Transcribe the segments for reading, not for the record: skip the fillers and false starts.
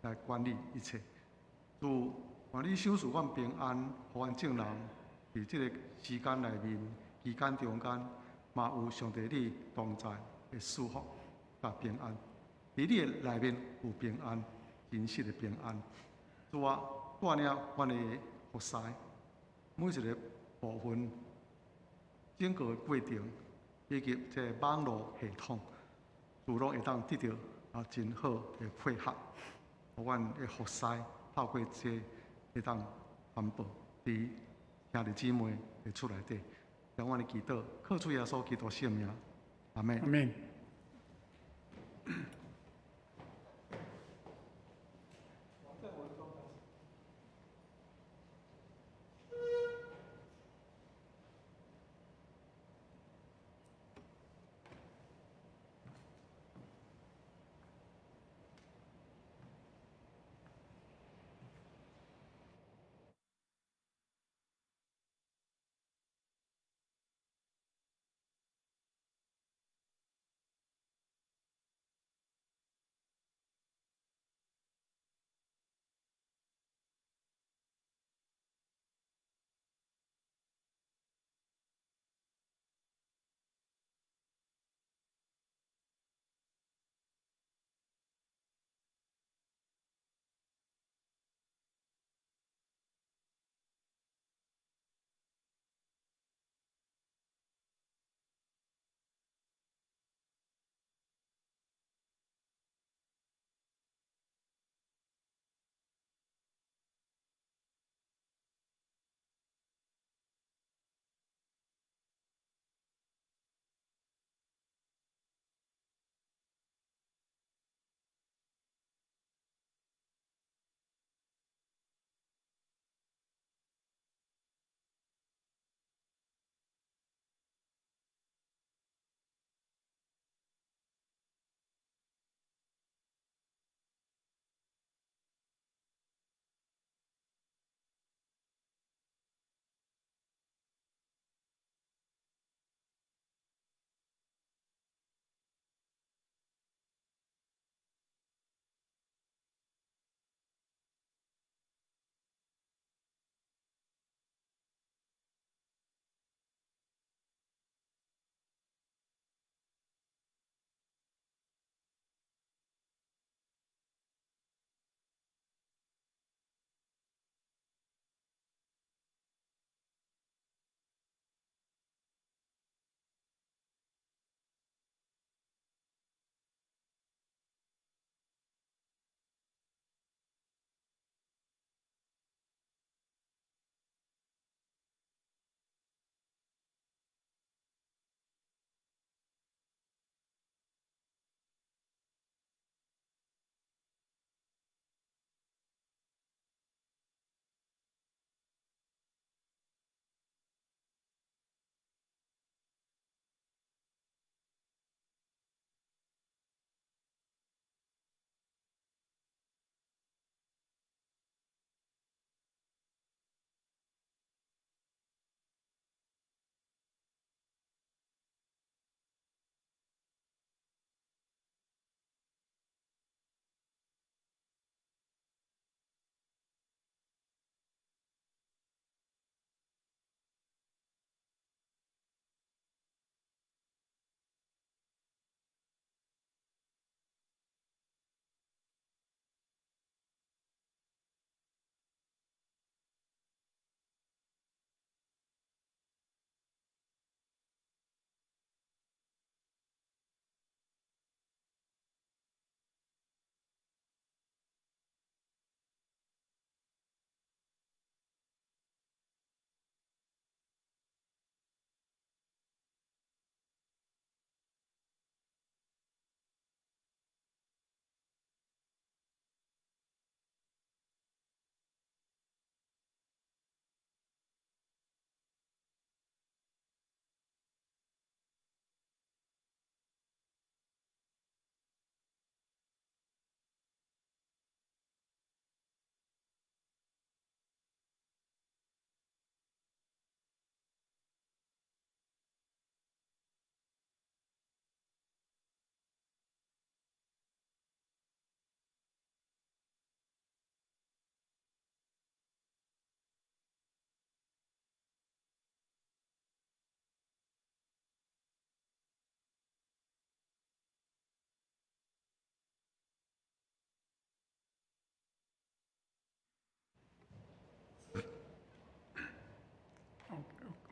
來管理一切。主，願你賞賜阮平安，予阮眾人佇這个時間內面、期間中間，嘛有上帝你同在的祝福佮平安。佇你的內面有平安，真實的平安。主啊，帶領阮的服侍，每一个部分，整个過程，以及這个網路系統，主攏會當得著真好的配合，予阮的服侍透過這會當傳播佇兄弟姊妹的厝內底，將阮的祈禱，靠主耶穌基督聖名，阿們。阿們。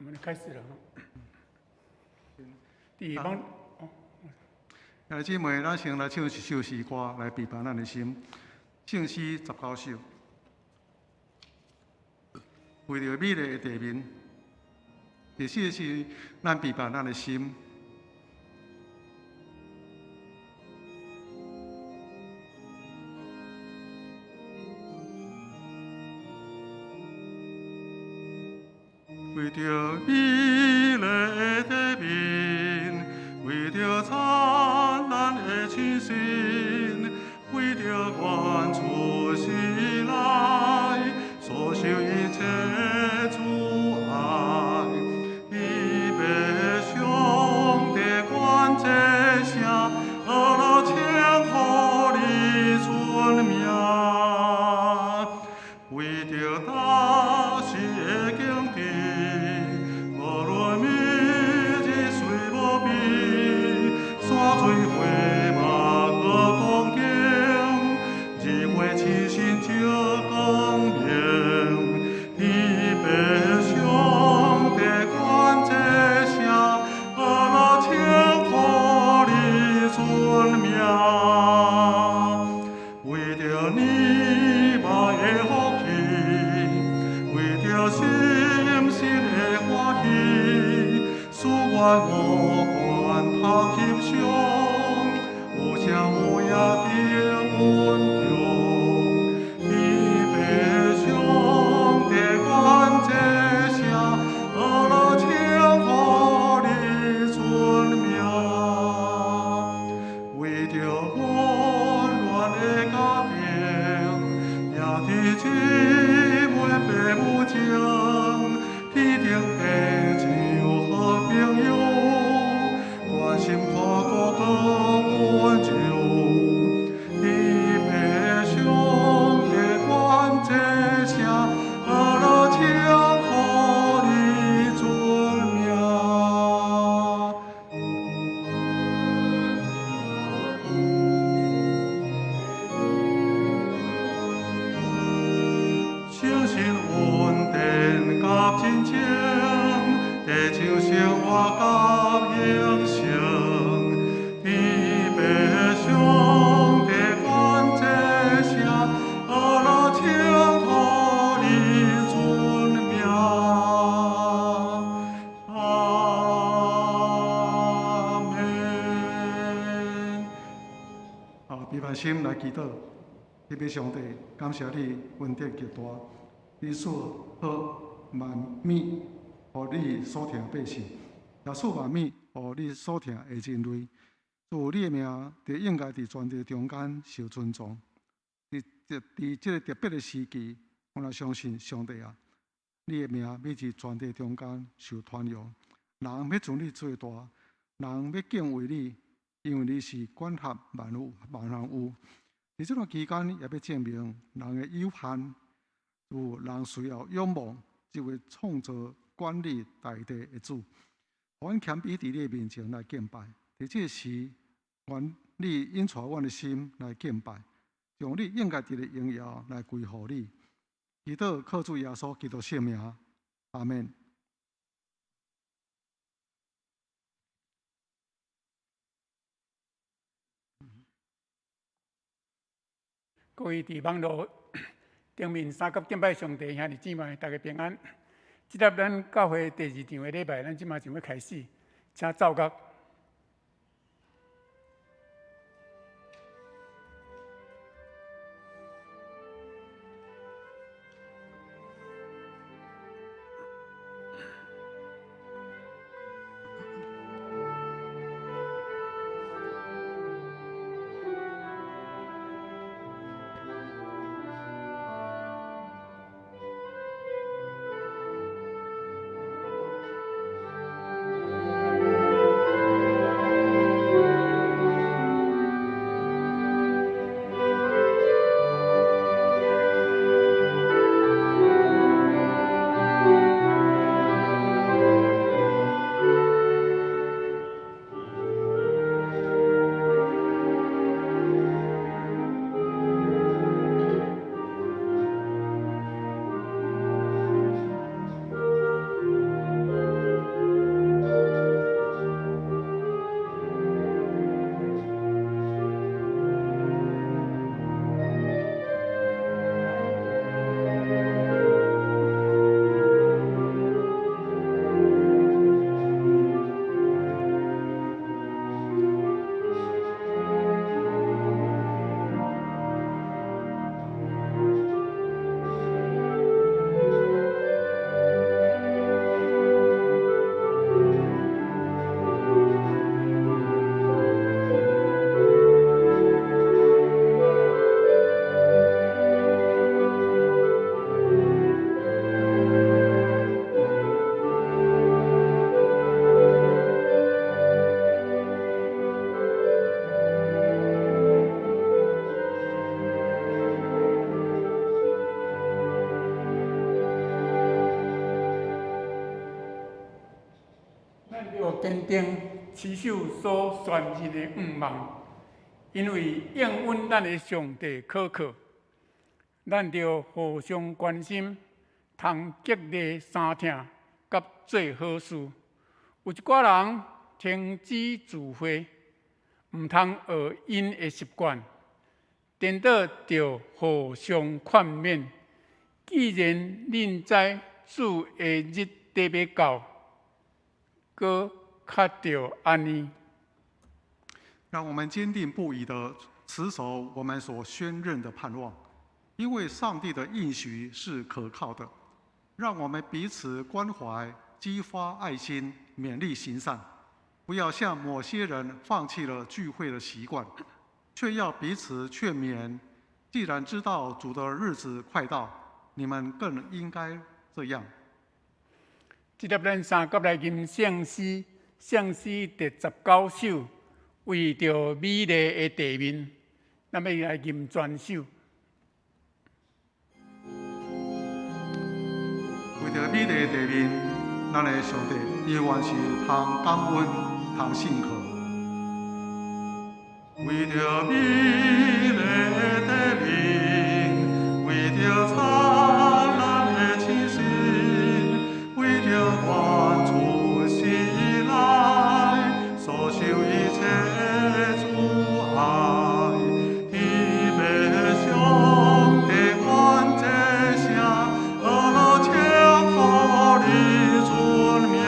我們開始了。第幫哦，兄弟姊妹，咱先來唱一首詩歌來預備咱的心。聖詩19首，為著美麗的地面，第四是咱預備咱的心。為著美麗的地面，為著燦爛的清新，為著阮出世來所受一切阻礙，伊欲上帝關這聲，呵咾請予你尊名，為著大時的景致。無論暝日雖無比，山水花木閣光景，日月星星照光明。天父上帝關這聲，呵咾請予你尊名，為著年邁的福氣，為著心心的歡喜，誓願無管頭欣賞，有聲有影的穩重。天父上帝關這聲，呵咾請予你尊名，為著溫暖的家庭，兄弟姊妹爸母情，天頂地像好朋友，關心看顧閣溫柔。天父上帝關這聲，呵咾請予你尊名。相信恩典佮親情，地球生活佮永生。天父上帝關這聲，呵咾請予你尊名。阿們。啊，閉目心來祈禱，天父上帝，感謝你恩典極大，你賜好萬物予你所疼百姓，也賜萬物予你所疼的人類。主，你的名就應該佇全地中間受尊重。佇這個特別的時期，我若相信上帝啊，你的名欲佇全地中間受傳揚。人欲尊你做大，人欲敬畏你，因為你是管轄萬有萬萬有。佇這段期間，也欲證明人的有限，有人需要仰望這位創造管理大地的主。予阮謙卑佇你的面前來敬拜。佇這時，願你引帶阮的心來敬拜，將你應該得的榮耀來歸予你。祈禱靠主耶穌基督聖名，阿們。各位佇網路頂面三級敬拜上帝兄弟姊妹，大家平安。這粒咱教會第二場的禮拜，咱這馬上欲開始，請奏樂。堅定持守所宣認的向望，因為應允咱的上帝可靠。咱著互相關心，通激勵相疼，佮做好事。有一寡人停止聚會，毋通學𪜶的習慣，顛倒著互相勸勉。既然恁知主的日佇欲到，閣較著按呢。讓我們堅定不移地持守我們所宣認的盼望，因為上帝的應許是可靠的。讓我們彼此關懷，激發愛心，勉勵行善，不要像某些人放棄了聚會的習慣，卻要彼此勸勉。既然知道主的日子快到，你們更應該這樣。這粒咱三甲來吟聖詩，聖詩第19首，為著美麗的地面，咱欲來吟全首。為著美麗的地面，咱的上帝永遠是通感恩、通信靠。為著美麗的地面，為著燦爛的星星，為著願主時來，所受一切的阻礙，天父上帝願這聲，呵咾稱呼你尊名，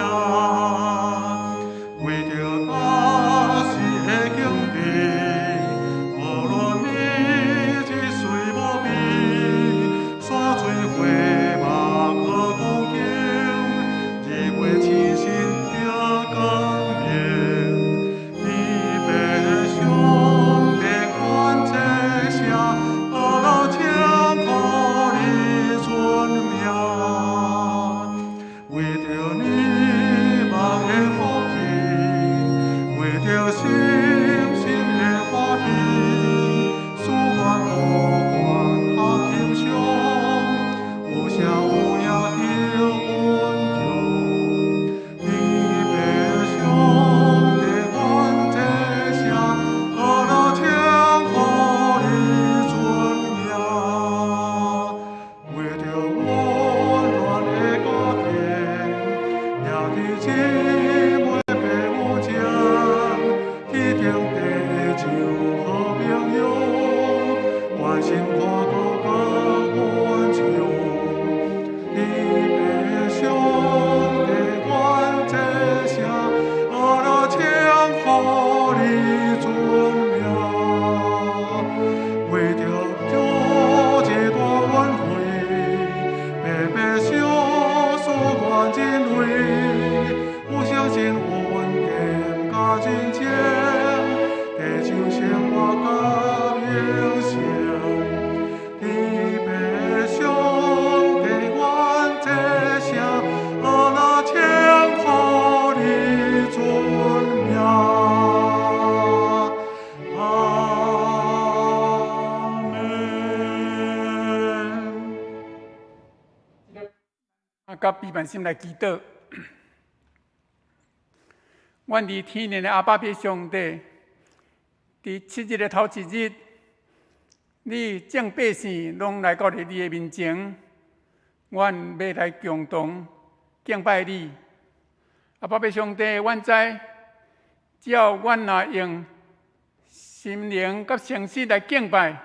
為著大時的景致，無論美一水無比，山水花木好光景，日月星星得光明。天父上帝願這聲，呵咾稱呼你尊名，為著你目的福氣，為著心心的歡喜，誓願無管通欣賞，有聲有影得穩重。天父上帝願這聲，呵咾稱呼你尊名，為著溫暖的家庭，兄弟姊妹爸母情，天頂地上好朋友，關心看顧佮阮唱。天父上帝願這聲，呵咾稱呼你尊名，為著這一段緣分，白白相思願真淚，有相信有恩典佮真情，地球生活佮永生。天父上帝願這聲，呵咾稱呼你尊名。阿們。啊，佮閉萬心來祈禱。阮佇天靈的阿爸父上帝，佇7日的頭一日，你眾百姓攏來到你的面前，阮欲來共同敬拜你。阿爸父上帝，阮知，只要阮若用心靈佮誠實來敬拜，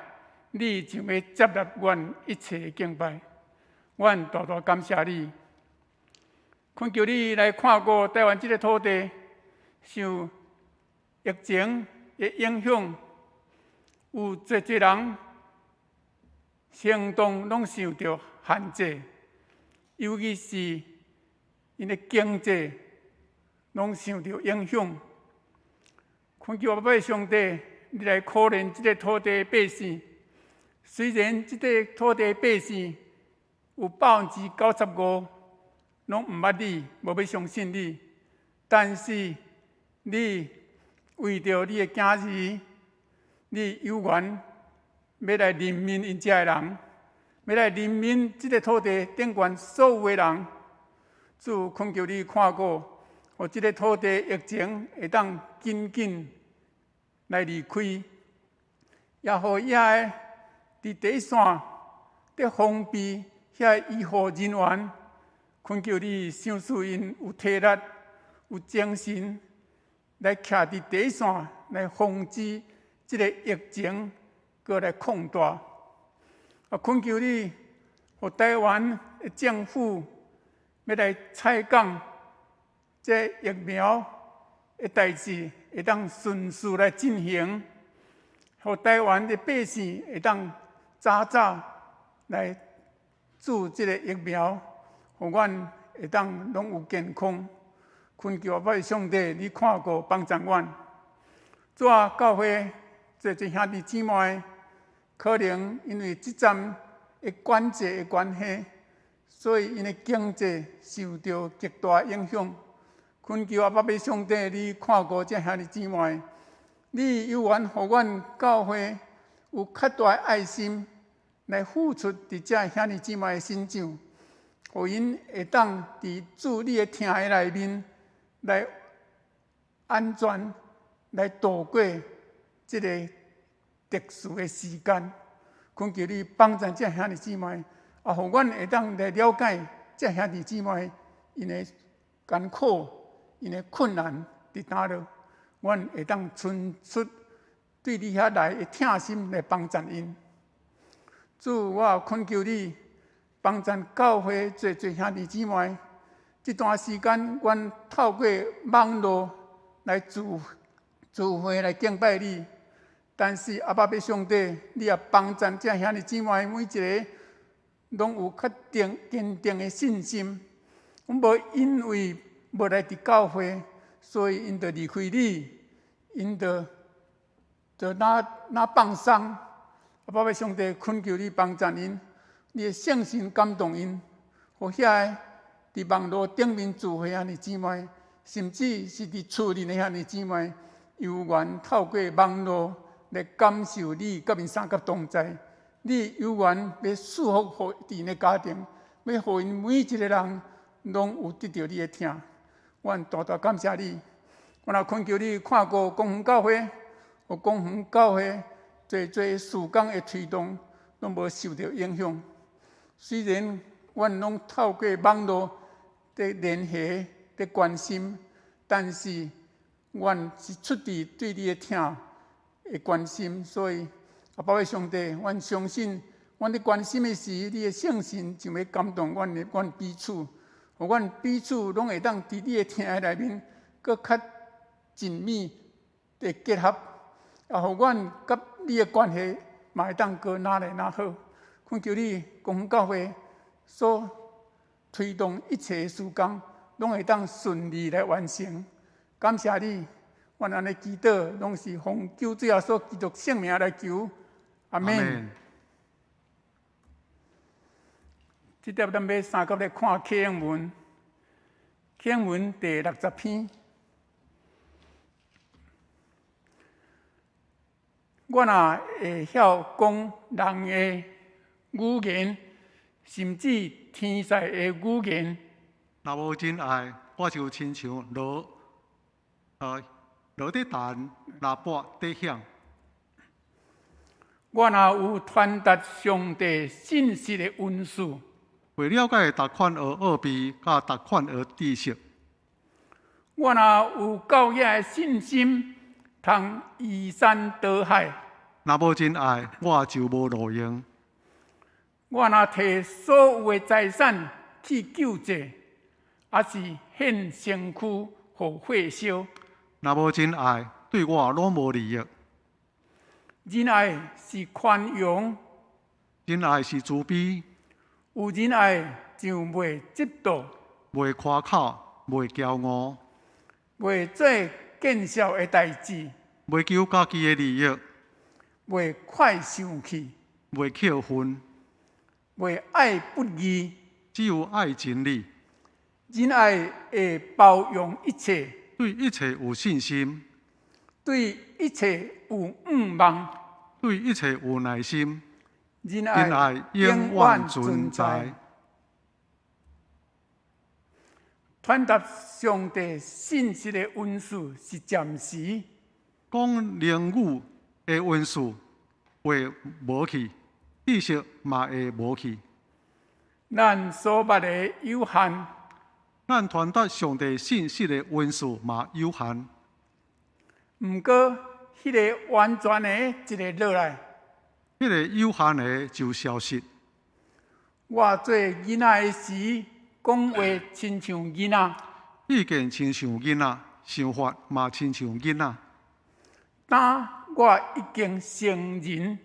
你就欲接納阮一切的敬拜。阮大大感謝你，懇求你來看顧台灣這个土地，受疫情的影響，有濟濟人行動攏受著限制，尤其是𪜶的經濟攏受著影響。懇求阿爸上帝，你來可憐這个土地的百姓。雖然這个土地的百姓有95%攏毋捌你，無欲相信你，但是你為著你的囝兒，你有緣欲來憐憫𪜶遮的人，欲來憐憫這个土地頂懸所有的人。主，懇求你看顧，予這个土地疫情會當緊緊來離開，也予遐个佇第一線佇防備遐醫護人員，懇求你賞賜𪜶有體力、有精神來徛佇第一線來防止這个疫情閣來擴大。啊，懇求你，予台灣的政府欲來採購這疫苗的代誌，會當順序來進行，予台灣的百姓會當早早來注這个疫苗，予阮會當攏有健康。懇求阿爸上帝，你看顧幫助阮。主啊，教會濟濟兄弟姊妹，可能因為這陣的管制的關係，所以𪜶的經濟受著極大影響。懇求阿爸上帝，你看顧這兄弟姊妹，你有緣予阮教會有較大的愛心來付出佇這兄弟姊妹的身上，予𪜶會當佇主你的疼的內面來安全來度過這个特殊的時間。懇求你幫助這兄弟姊妹，啊，予阮會當來了解這兄弟姊妹𪜶的艱苦、𪜶的困難佇佗落，阮會當伸出對你遐來的疼心來幫助𪜶。主，我懇求你幫助教會濟濟兄弟姊妹。這段時間，阮透過網路來聚聚會來敬拜你。但是阿爸父上帝，你也幫助這兄弟姊妹每一个，攏有較定堅定的信心。阮無因為無來佇教會，所以𪜶就離開你，𪜶就就若若放鬆。阿爸父上帝，懇求你幫助𪜶，你的聖神感動𪜶，予遐个佇網路頂面聚會兄弟姊妹，甚至是佇厝裡的兄弟姊妹，有緣透過網路來感受你佮𪜶相佮同在。你有緣欲賜福予𪜶的家庭，欲予𪜶每一个人攏有得著你的疼。阮大大感謝你，阮也懇求你看顧公園教會，予公園教會濟濟事工的推動，攏無受著影響。雖然阮攏透過網路佇聯繫、佇關心，但是阮是出自對你的疼的關心，所以阿爸父上帝，阮相信，阮佇關心的時，你的聖神就會感動阮的阮彼此，予阮彼此攏會當佇你的疼的內面，閣較緊密的結合，也予阮佮你的關係嘛會當閣愈來愈好。懇求你，公教會所推動一切的事工，攏會當順利來完成。感謝你，阮按呢祈禱，攏是奉救主耶穌基督聖名來求。阿們。這帖咱欲相佮來看啟應文，啟應文第六十篇。我若會曉講人的語言，甚至天使的語言，若無真愛，我就親像鑼，鑼佇彈，喇叭佇響。我若有傳達上帝信息的恩賜，袂了解逐款的奧秘，佮逐款的知識。我若有夠額的信心，通移山倒海。若無真愛，我就無路用。我若提所有的財產去救濟，抑是獻身軀予火燒。若無真愛，對我攏無利益。仁愛是寬容，仁愛是慈悲。有仁愛就袂嫉妒，袂誇口，袂驕傲，袂做見笑的代誌，袂求家己的利益，袂快生氣，袂氣憤，袂愛不義，只有愛真理。仁愛會包容一切，對一切有信心，對一切有盼望，對一切有耐心。仁仁愛愛永遠存在。傳達上帝信實的恩賜是暫時，講靈語的恩賜會無去，知識嘛會無去。咱所捌的有限，咱傳達上帝信實的恩賜嘛有限。毋過，彼个完全的一會落來。彼个有限的就消失。我做囡仔的時，講話親像囡仔；意見親像囡仔，想法嘛親像囡仔。當我已經成人，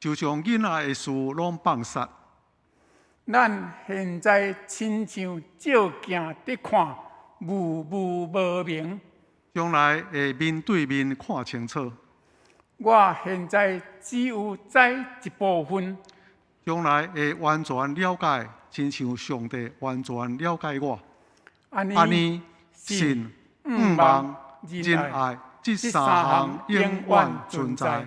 就將囡仔的事攏放殺。咱現在親像照鏡佇看，霧霧無明。將來會面對面看清楚。我現在只有知一部分。將來會完全了解，親像上帝完全了解我。按呢，信、向望、仁愛，這三項永遠存在。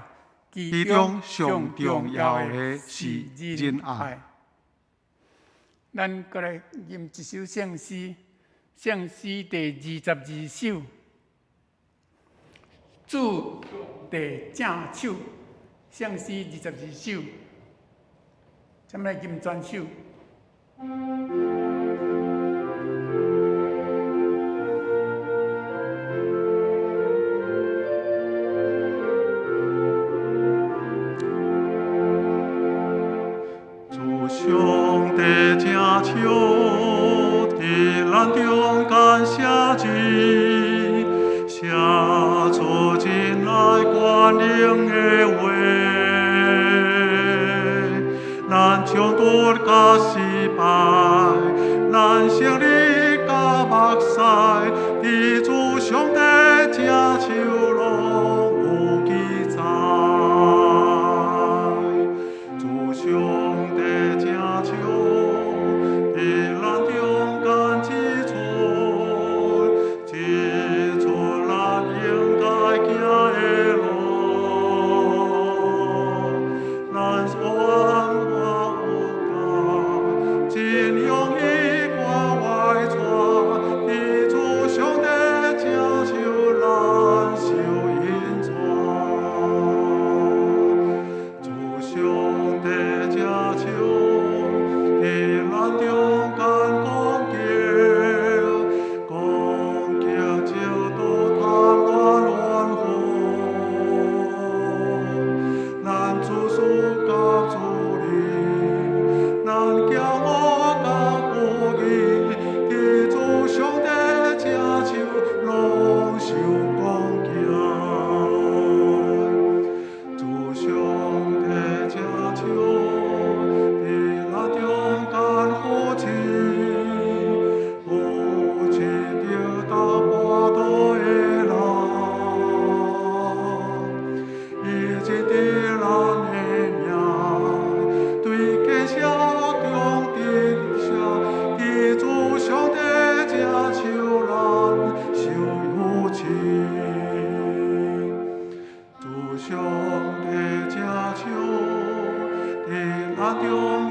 其中上重要的是仁愛。咱閣來吟一首聖詩，聖詩第22首。主佇正手，聖詩22首，咱來吟全首。主上帝正手，佇咱中間寫字，寫出仁愛權能的話，咱衝突佮失敗，咱勝利佮目屎，佇主上帝正手攏有記載。主上帝正手，佇咱中間指出，指出咱應該行的路。咱冤我有擔，真容易掛歪帶，佇主上帝正手，咱受引帶。主上帝正手，佇咱中間講經，講經直到貪戀怨恨。咱自私佮自利，咱驕傲佮不義，佇主上帝正手，攏受講經。主上帝正手，佇咱中間扶持，扶持著逐跋倒的人。伊認得咱的名，對堅城中得勝，佇主上帝正手，咱受扶持。主上帝正手，佇咱中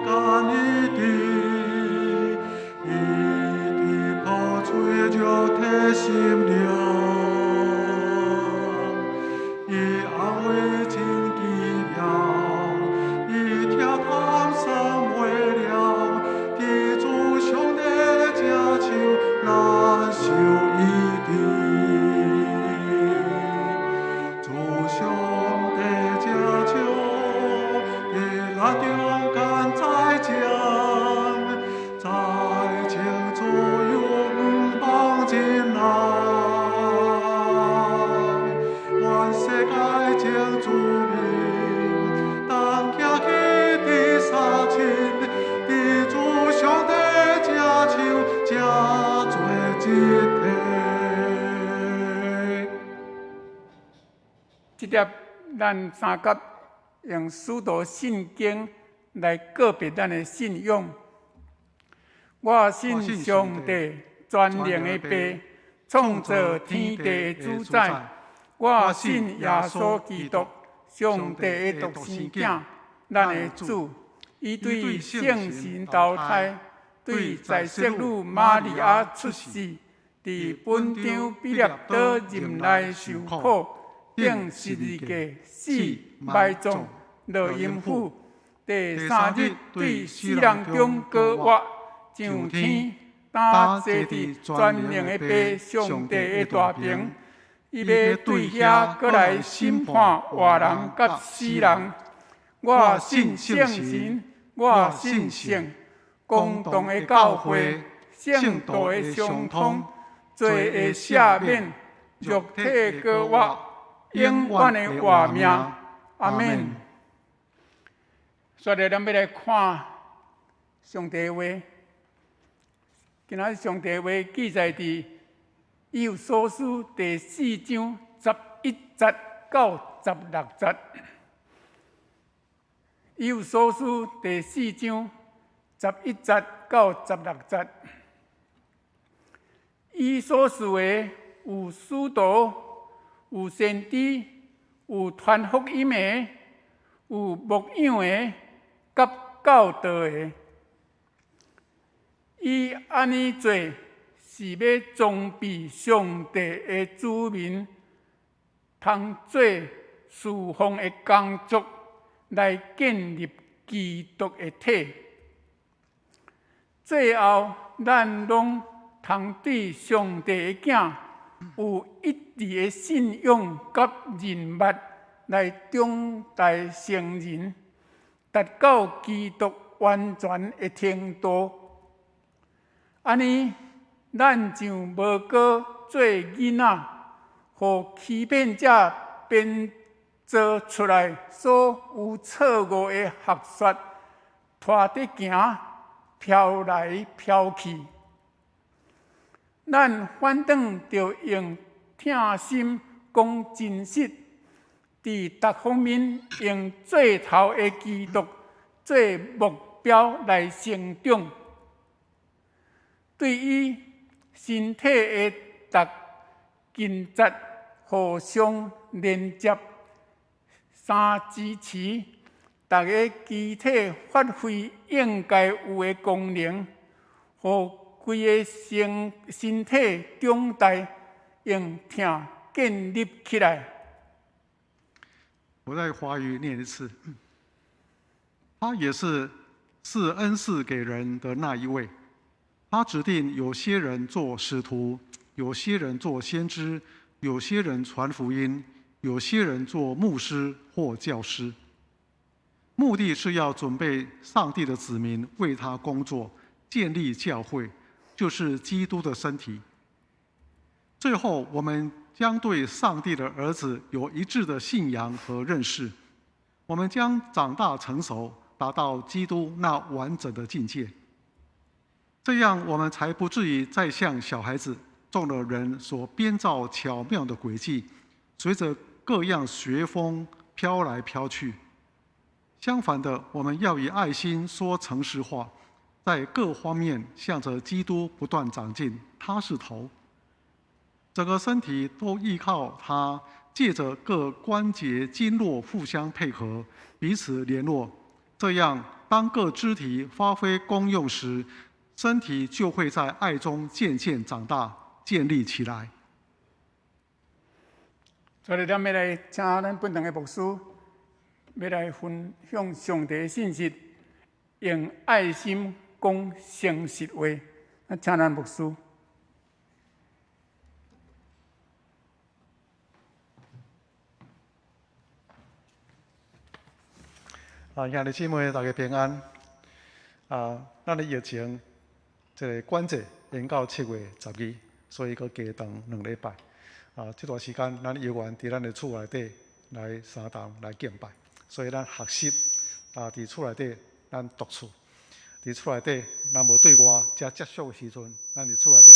間醫治，醫治破碎肉體心靈。伊安慰真奇妙，伊疼痛算袂了，佇主上帝正手，咱受醫治。主上帝正手，佇咱中間栽種，栽種自由向望仁愛。願世界真著名，當行去佇三親，佇主上帝正手，這做一體。這粒咱三甲用使徒信經來告別咱的信仰。我信上帝全能的父，創造天地的主宰。我信耶穌基督，上帝的獨生囝，咱的主。伊對聖神投胎，對在色女瑪利亞出世，佇本張彼拉多任內受苦，釘十字架，死，埋葬，落陰府，第三日對死人中閣活，上天，擔坐佇全能的父上帝的大爿。伊欲對遐閣來審判活人佮死人。我信聖神，我信聖公同的教會，聖徒的相通，罪的赦免，肉體的閣活，永遠的活命。阿們。所以，咱欲來看上帝話。今仔日上帝話記載佇以弗所書第四章11節到16節。以弗所書第四章11節到16節，伊所賜的有使徒，有先知，有傳福音的，有牧養的，佮教導的。伊按呢做，是欲裝備上帝的子民，通做事奉的工作，來建立基督的體。最後，咱攏通對上帝的囝有一致的信仰佮認捌，來長大成人，達到基督完全的程度。按呢，咱就無閣做囡仔，予欺騙者編造出來所有錯誤的學說，拖著行，飄來飄去。咱反轉著用疼心講真實，佇逐方面用做頭的基督做目標來成長。對伊身體的逐筋節互相連接，相支持，逐个肢體發揮應該有的功能，予規个身體長大，用疼建立起來。我再華語念一次，他也是賜恩賜給人的那一位。他指定有些人做使徒，有些人做先知，有些人傳福音，有些人做牧師或教師。目的是要準備上帝的子民為他工作，建立教會，就是基督的身體。最後，我們將對上帝的兒子有一致的信仰和認識，我們將長大成熟，達到基督那完整的境界。這樣，我們才不至於再像小孩子中了人所編造巧妙的詭計，隨着各樣學風飄來飄去。相反的，我們要以愛心說誠實話，在各方面向着基督不斷長進。他是頭，整個身體都依靠他，借著各關節經絡互相配合，彼此聯絡。這樣，當各肢體發揮功用時，身體就會在愛中漸漸長大，建立起來。所以，咱欲來請咱本堂的牧師，欲來分享上帝的信息，用愛心講誠實話。咱請咱牧師。啊，兄弟姊妹，大家平安。啊，咱的疫情這个管制延到7月12，所以閣加長2禮拜。啊，這段時間咱猶原佇咱的厝內底來相同來敬拜，所以咱學習啊，佇厝內底咱獨處，佇厝內底咱無對外遮接觸的時陣，咱佇厝內底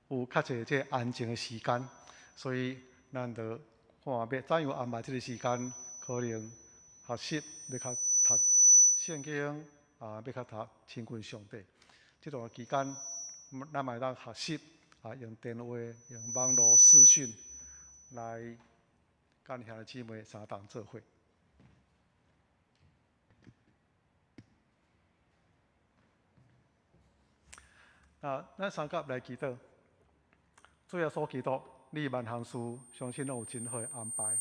有較濟這個安靜的時間，所以咱就看欲怎樣安排這个時間，可能學習欲較讀聖經啊，欲較讀親近上帝。這段期間，咱嘛會當學習啊，用電話、用網路視訊來佮兄弟姊妹相同做伙。啊，咱相佮來祈禱，主耶穌基督，你萬項事相信攏有真好的安排。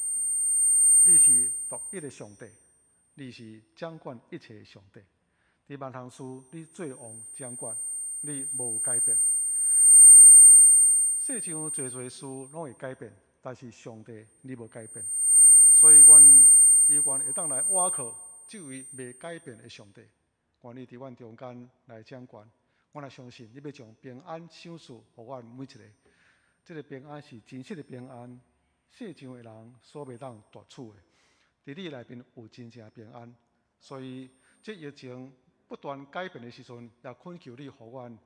你是獨一的上帝，你是掌管一切的上帝。佇萬項事，你做王掌管，你無改變。世上濟濟事攏會改變，但是上帝你無改變。所以，阮猶原會當來倚靠這位袂改變的上帝。願你佇阮中間來掌管。我若相信你欲將平安賞賜予阮每一个。這个平安是真實的平安，世上的人所袂當奪取的。佇你內面有真正平安，所以這疫情不斷改變的時陣，也懇求你予阮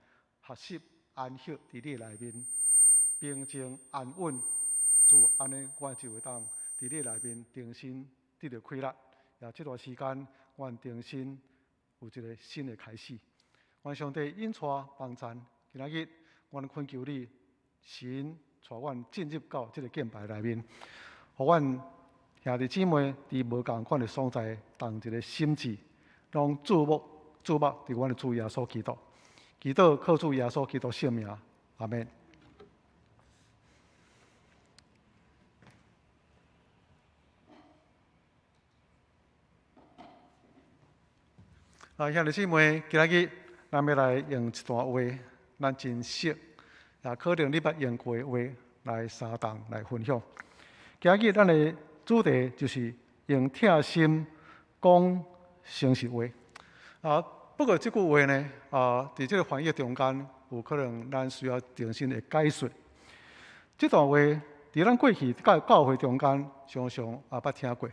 學習安息佇你內面，平靜安穩。主按呢，阮就會當佇你內面重新得著氣力。也這段時間，阮重新有一个新的開始。願上帝引帶幫贊，今仔日阮懇求你，神帶阮進入到這个敬拜內面，予阮兄弟姊妹佇無仝款的所在，同一个心志，攏注目注目佇阮的主耶穌基督，祈禱靠主耶穌基督聖名，阿們。啊，兄弟姊妹，今仔日咱欲來用一段話，咱真熟，也可能你捌用過的話來相同來分享。今仔日咱的主題就是用疼心講誠實話。啊，不過這句話呢，啊，佇這个翻譯中間，有可能咱需要重新的解說。這段話佇咱過去教教會中間，常常也捌聽過。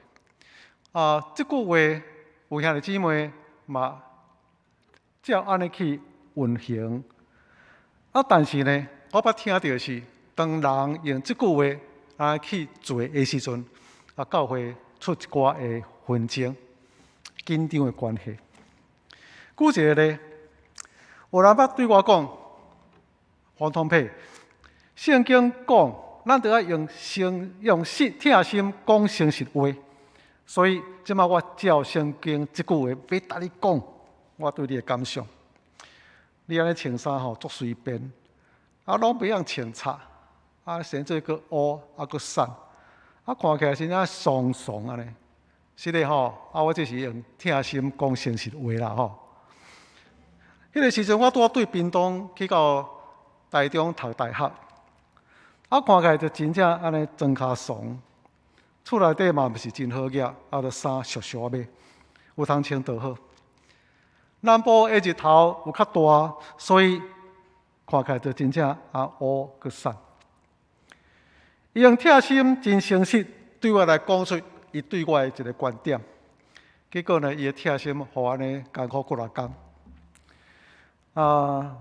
啊，這句話有兄弟姊妹嘛照按呢去運行。啊，但是呢，我捌聽著是，當人用這句話啊去做的時陣，啊，教會出一寡的紛爭、緊張的關係。舉一個例，有人捌對我講，黃通佩，聖經講，咱著愛用誠用實疼心講誠實話。所以，這擺我照聖經這句話，欲共你講，我對你的感想。你按呢穿衫吼，足隨便，啊，攏袂曉穿插，啊，生做閣烏，啊，閣瘦，啊，看起來真正慫慫按呢。是的吼，啊，我這是用疼心講誠實話啦吼。彼个時陣，我拄仔對屏東去到台中讀大學，啊，看起來就真正按呢裝跤慫。厝內底嘛毋是真好額，啊，著衫俗俗買，有通穿就好。南部的日頭有較大，所以看起來就真正啊烏閣瘦。伊用疼心真誠實對我來講出伊對我的一个觀點。結果呢，伊的疼心予我按呢艱苦幾若工。啊，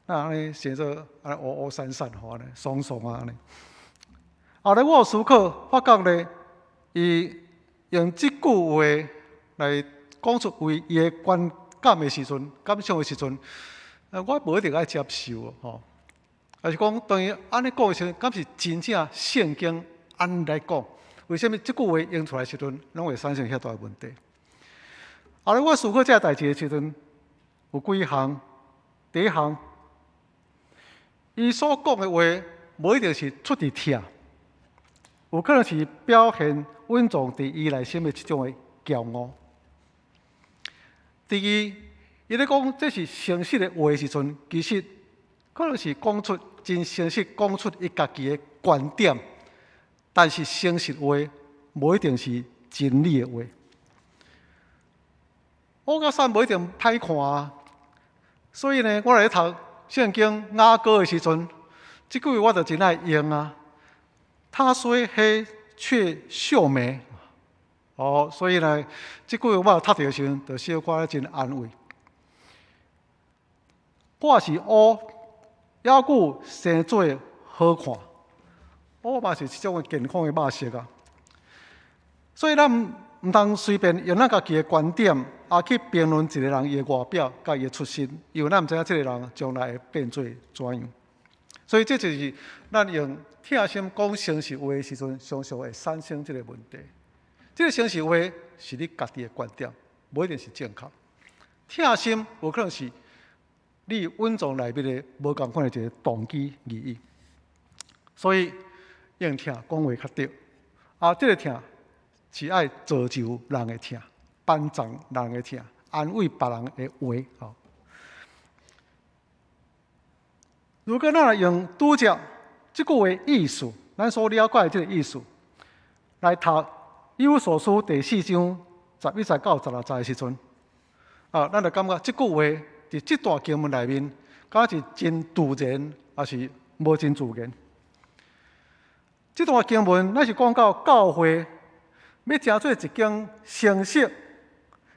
那按呢生做按呢烏烏瘦瘦吼，按呢慫慫啊按呢。後來我有思考，發覺呢，伊用這句話來講出為伊的觀感的時陣、感想的時陣，我無一定愛接受吼。抑是講，當伊按呢講的時陣，敢是真正聖經按呢來講？為啥物這句話用出來的時陣，攏會產生遐大的問題？後來我思考這个代誌的時陣，有幾項。第一項，伊所講的話，無一定是出自疼。有可能是表現隱藏佇伊內心的一種的驕傲。第二，伊咧講這是誠實的話的時陣，其實可能是講出真誠實，講出伊家己的觀點，但是誠實話無一定是真理的話。烏甲瘦無一定歹看啊，所以呢，我咧讀聖經雅歌的時陣，這句話我就真愛用啊。她雖黑，卻秀美。哦，所以呢，這句話我讀著的時陣，就小可真安慰。我是烏，猶閣生做好看。烏嘛是一種健康的肉色啊。所以咱毋通隨便用咱家己的觀點啊去評論一个人伊的外表佮伊的出身，因為咱毋知影這个人將來會變做怎樣。所以這就是咱用疼心講誠實話的時陣，常常會產生這个問題。這个誠實話是你家己的觀點，無一定是正確。疼心有可能是你隱藏內面的無仝款的一个動機意義。所以用疼講話較對。啊，這个疼是愛造就人的疼，幫助人的疼，安慰別人的話。吼。如果咱若用拄才這句話意思，咱所了解的這个意思，來讀以弗所書第四章十一節到十六節的時陣，啊，咱就感覺這句話佇這段經文內面，敢是真自然，抑是無真自然？這段經文，咱是講到教會欲成做一間成熟，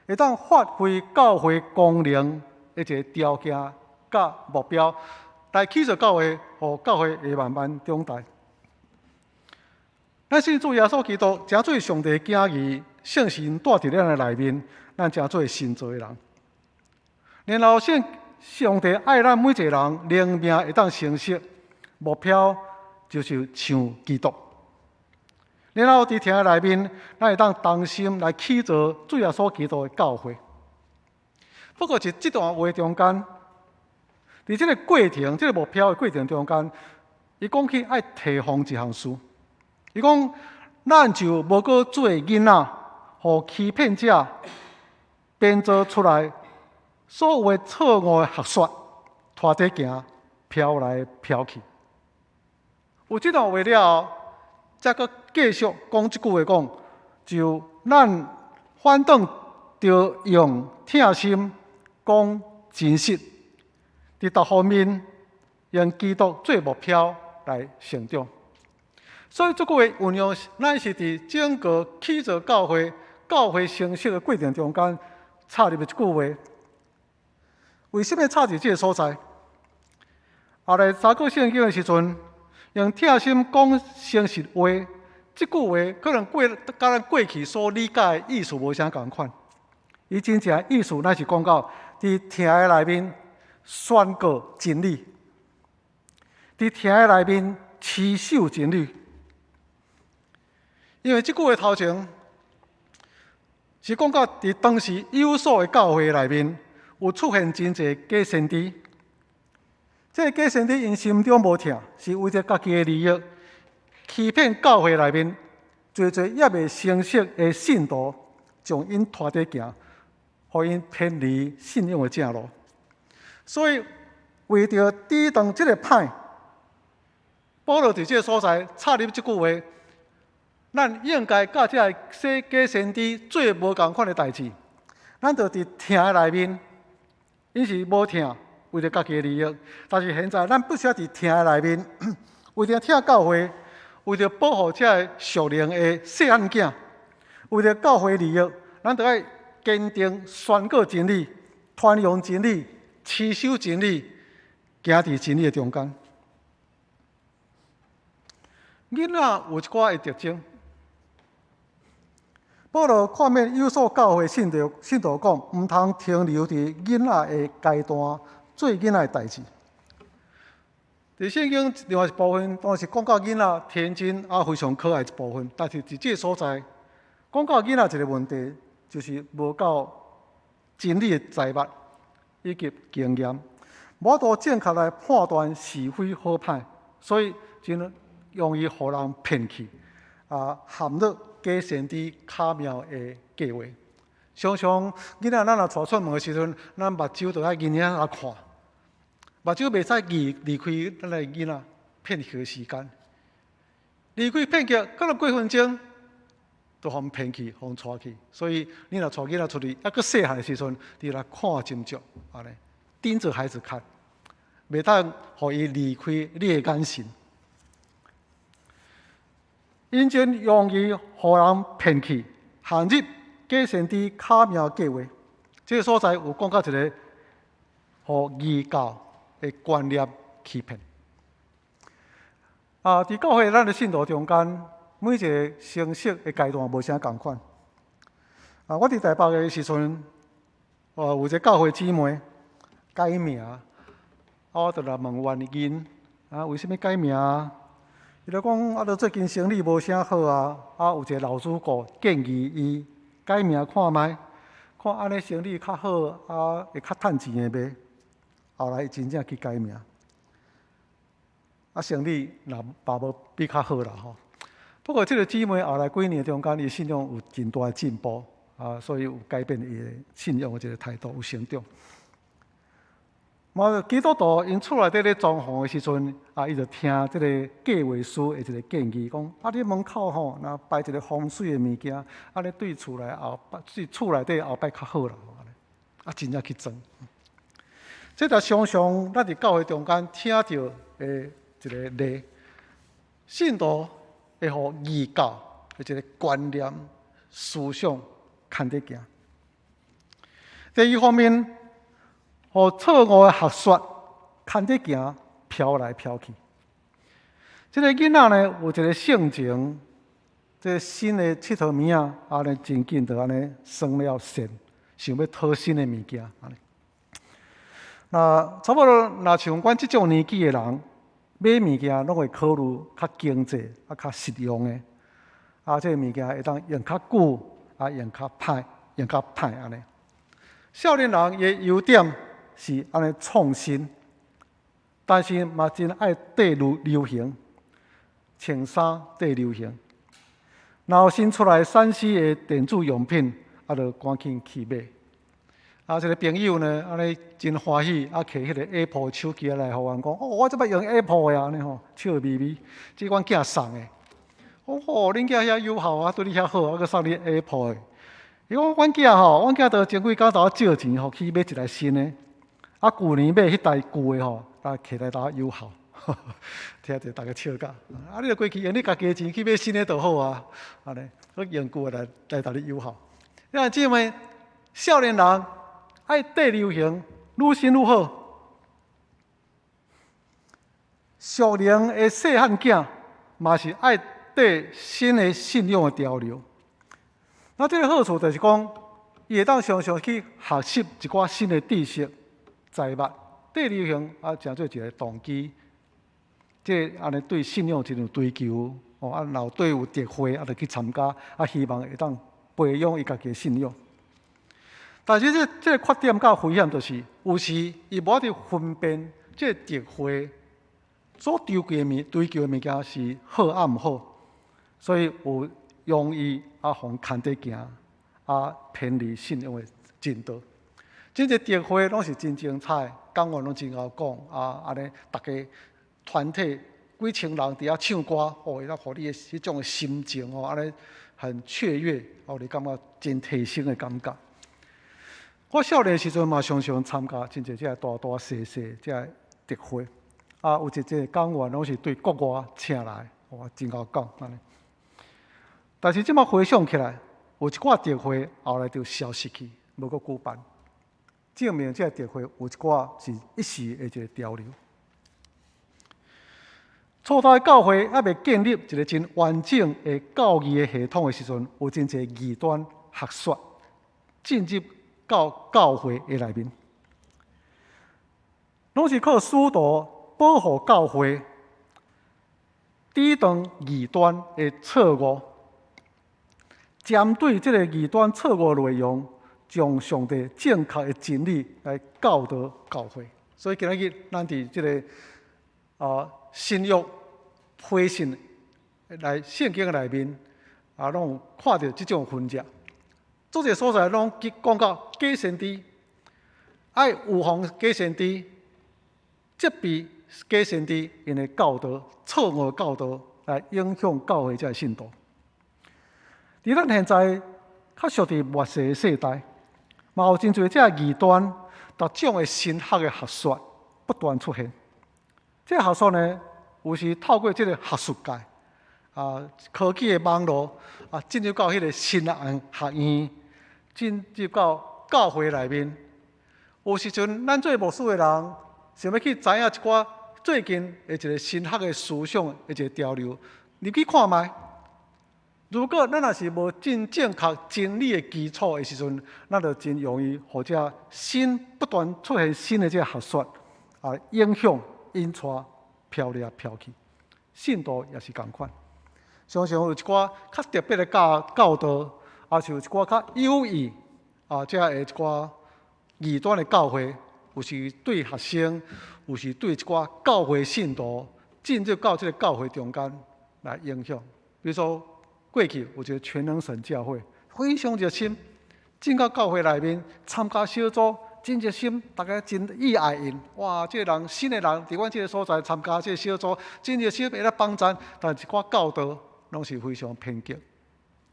會當發揮教會功能的一个條件佮目標，來起造教會，予教會會慢慢長大。咱信主耶穌基督，成做上帝囝兒，聖神住佇咱的內面，咱成做新造的人。然後聖上帝愛咱每一个人，靈命會當成熟，目標就是像基督。然後佇疼的內面，咱會當同心來起造主耶穌基督的教會。不過，佇這段話中間，佇這个過程、這个目標的過程中間，伊講起愛提防一項事。伊講，咱就無閣做囡仔，予欺騙者編造出來所有的錯誤的學說，拖著行，飄來飄去。有這段話了後，才閣繼續講這句話講，就咱反轉著用疼心講真實，佇逐方面用基督做目標來成長。所以這句話運用，咱是佇整個起造教會、教會成熟的過程中間插入的一句話。為什麼插佇這个所在？後來查考聖經的時陣，用疼心講誠實話，這句話可能過佮咱過去所理解的意思無啥仝款。伊真正的意思，乃是講到佇疼的內面宣告真理，佇疼的內面持守真理。因為這句話頭前是講到佇當時以弗所的教會內面有出現真濟假先知，這个假先知𪜶心中無疼，是為著家己的利益，欺騙教會內面濟濟猶未成熟的信徒，將𪜶拖著行，予𪜶偏離信仰的正路。所以為著抵擋這个歹，保羅佇這个所在插入這句話。咱應該佮這个假先知做無仝款的代誌，咱就佇疼的內面，𪜶是無疼，為著家己的利益。但是現在咱必須佇疼的內面，為著疼教會，為著保護這个屬靈的細漢囝，為著教會利益，咱著愛堅定宣告真理，傳揚真理，持守真理，行佇真理的中間。囡仔有一寡的特徵。保羅勸勉以弗所教會信徒信徒講，毋通停留佇囡仔的階段，做囡仔的代誌。佇聖經另外一部分，當然是講到囡仔天真啊，非常可愛一部分。但是佇這个所在，講到囡仔一个問題，就是無夠真理的知識以及經驗，無法度正確來判斷是非好歹，所以真容易予人騙去，啊，陷入假先知巧妙的計劃。常常囡仔咱若帶出門的時陣，咱目睭就愛緊緊來看，目睭袂使離開咱的囡仔片刻的時間，離開片刻，可能幾分鐘，就予𪜶騙去，予𪜶帶去。所以你若帶囡仔出去，猶閣細漢的時陣，你來看真足，按呢，盯著孩子看，袂當予伊離開你的眼神。𪜶真容易予人騙去，陷入假先知巧妙計劃。這个所在有講到一个，予異教的觀念欺騙。啊，佇教會咱的信徒中間，每一个成熟的階段無啥仝款。啊，我佇台北的時陣，哦，有一个教會姊妹改名，啊，我就來問原因，啊，為啥物改名？伊就講啊，著最近生理無啥好啊，啊，有一个老主顧建議伊改名看覓，看按呢生理較好，啊，會較趁錢的袂？後來真正去改名。啊，生理若嘛無比較好啦吼。不過這个姊妹後來幾年中間，伊信仰有真大的進步啊，所以有改變伊的信仰的這个態度，有成長。嘛，基督徒𪜶厝內底咧裝潢的時陣，啊，伊就聽這个計劃師的一个建議，講啊，你門口吼，若擺一个風水的物件，按呢對厝內後擺，對厝內底後擺較好啦。啊，真正去裝。這就常常咱佇教會中間聽著的一个例，信徒會予異教的一个觀念思想牽著行。第二方面，予錯誤的學說牽著行，飄來飄去。這个囡仔呢，有一个性情，這个新的𨑨迌物仔，按呢真緊就按呢生了線，想欲討新的物件。那差不多，若像阮這種年紀的人，買物件攏會考慮較經濟、啊較實用的，啊，這个物件會當用較久，啊用較歹，用較歹按呢。少年人伊的優點是按呢創新，但是嘛真愛綴流行，穿衫綴流行。若有新出來3C 的電子用品，啊，就趕緊去買。啊，一个朋友呢，按呢真歡喜，啊，提彼个 Apple 手機來予阮講，哦，我這擺用 Apple 的啊，按呢吼，笑眯眯，這阮囝送的。我講哦，恁囝遐有孝啊，對你遐好，啊，閣送你 Apple 的。伊講阮囝吼，阮囝都前幾工共我借錢吼，去買一台新的。啊，舊年買彼台舊的吼，啊，提來共我有孝，聽著逐家笑甲。啊，你著規氣用你家己的錢去買新的就好啊，按呢，閣用舊的來來共你有孝。你看姊妹，少年人愛綴流行，愈新愈好。屬靈的細漢囝嘛是愛綴新的信仰的潮流。那這个好處就是講，伊會當常常去學習一寡新的知識、財物。綴流行啊，成做一个動機，這按呢對信仰真有追求，哦啊，若有對有特會啊，就去參加，啊，希望會當培養伊家己的信仰。但是這這个缺點佮危險就是，有時伊無法度分辨這個特會所追求的物件是好抑毋好，所以有容易啊，予人牽著行，啊偏離信仰的正道。真濟特會攏是真精彩，講員攏真𠢕講，啊按呢，逐家團體幾千人佇遐唱歌，哦，會當予你的彼種的心情哦，按呢很雀躍，哦，你感覺真提升的感覺。我少年時陣嘛，常常參加真濟這个大大細細這个特會，啊，有一個講員攏是對國外請來，哇，真𠢕講按呢。但是這擺回想起來，有一寡特會後來就消失去，無閣舉辦，證明這个特會有一寡是一時的一个潮流。初代教會猶未建立一个真完整的教義的系統的時陣，有真濟異端學說進入到教會的內面，攏是靠使徒保護教會，抵擋異端的錯誤，針對這个異端錯誤內容，將上帝正確的真理來教導教會。所以今仔日咱佇這个啊新約培訓來聖經的內面啊，攏有看著這種痕跡。足濟所在攏講到假先知，愛預防假先知，責備假先知𪜶的教導，錯誤的教導來影響教會這个信徒。佇咱現在較屬佇末世的世代，嘛有真濟這个異端、各種的神學的學說不斷出現。這个學說呢，有時透過這个學術界啊、科技的網路啊，進入到彼个神學學院，進入到教會內面。有時陣，咱做牧師的人，想欲去知影一寡最近的一个神學的思想的一个潮流，入去看覓。如果咱若是無真正確真理的基礎的時陣，咱就真容易予這新不斷出現新的這个學說啊，影響引帶飄來飄去。信徒也是仝款，常常有一寡較特別的教導，抑是有一寡較有意啊，這个一寡異端的教誨，有時對學生，有時對一寡教會信徒進入到這个教會中間來影響。比如說過去有一个全能神教會，非常熱心，進到教會內面參加小組，真熱心，大家真意愛𪜶。哇！這个人新的人佇阮這个所在參加這个小組，真熱心，會來幫贊。但一寡教導攏是非常偏激，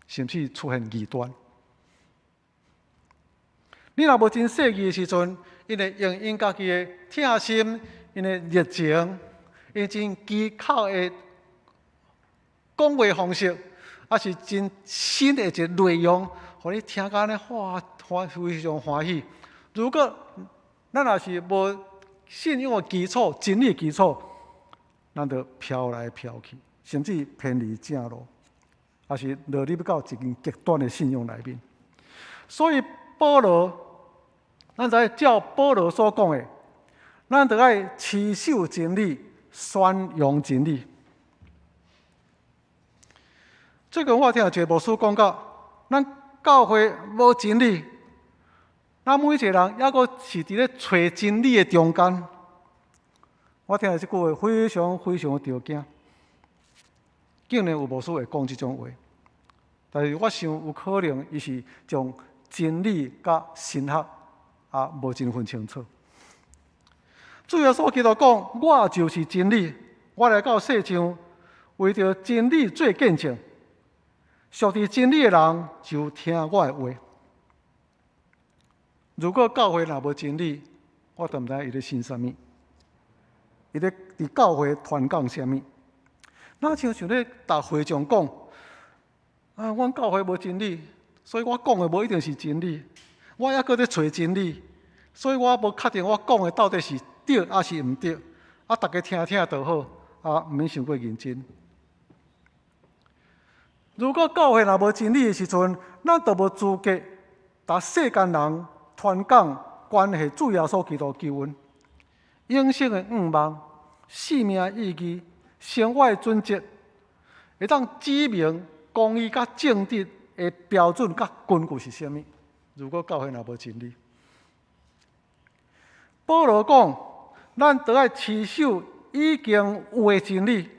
甚至出現異端。你若無真細膩的時陣，𪜶會用𪜶家己的疼心、𪜶的熱情、𪜶真機巧的講話方式，抑是真新的一个內容，予你聽甲按呢，哇，歡非常歡喜。如果咱若是無信仰的基礎、真理基礎，咱就飄來飄去，甚至偏離正路，抑是落入到一間極端的信仰內面。所以保羅，咱知照保羅所講的，咱著愛持守真理，宣揚真理。最近我聽一个牧師講到，咱教會無真理，咱每一个人猶閣是佇咧揣真理的中間。我聽著這句話非常非常著驚，竟然有牧師會講這種話。但是我想有可能，伊是將真理佮神學啊無真分清楚。主耶穌基督講：我就是真理，我來到世上，為著真理做見證。屬佇真理的人就聽我的話。如果教會若無真理，我都毋知伊咧信啥物，伊咧佇教會傳講啥物。若像像咧逐會眾講，啊，阮教會無真理，所以我講的無一定是真理。我猶閣咧揣真理，所以我無確定我講的到底是對抑是毋對。啊，逐家聽聽就好，啊，毋免傷過認真。如果教會若無真理的時陣，咱就無資格共世間人傳講關係主耶穌基督救恩、永生的願望、生命意義、生活的準則，會當指明公義佮正直的標準佮根據是啥物？如果教會若無真理，保羅講，咱著愛持守已經有的真理，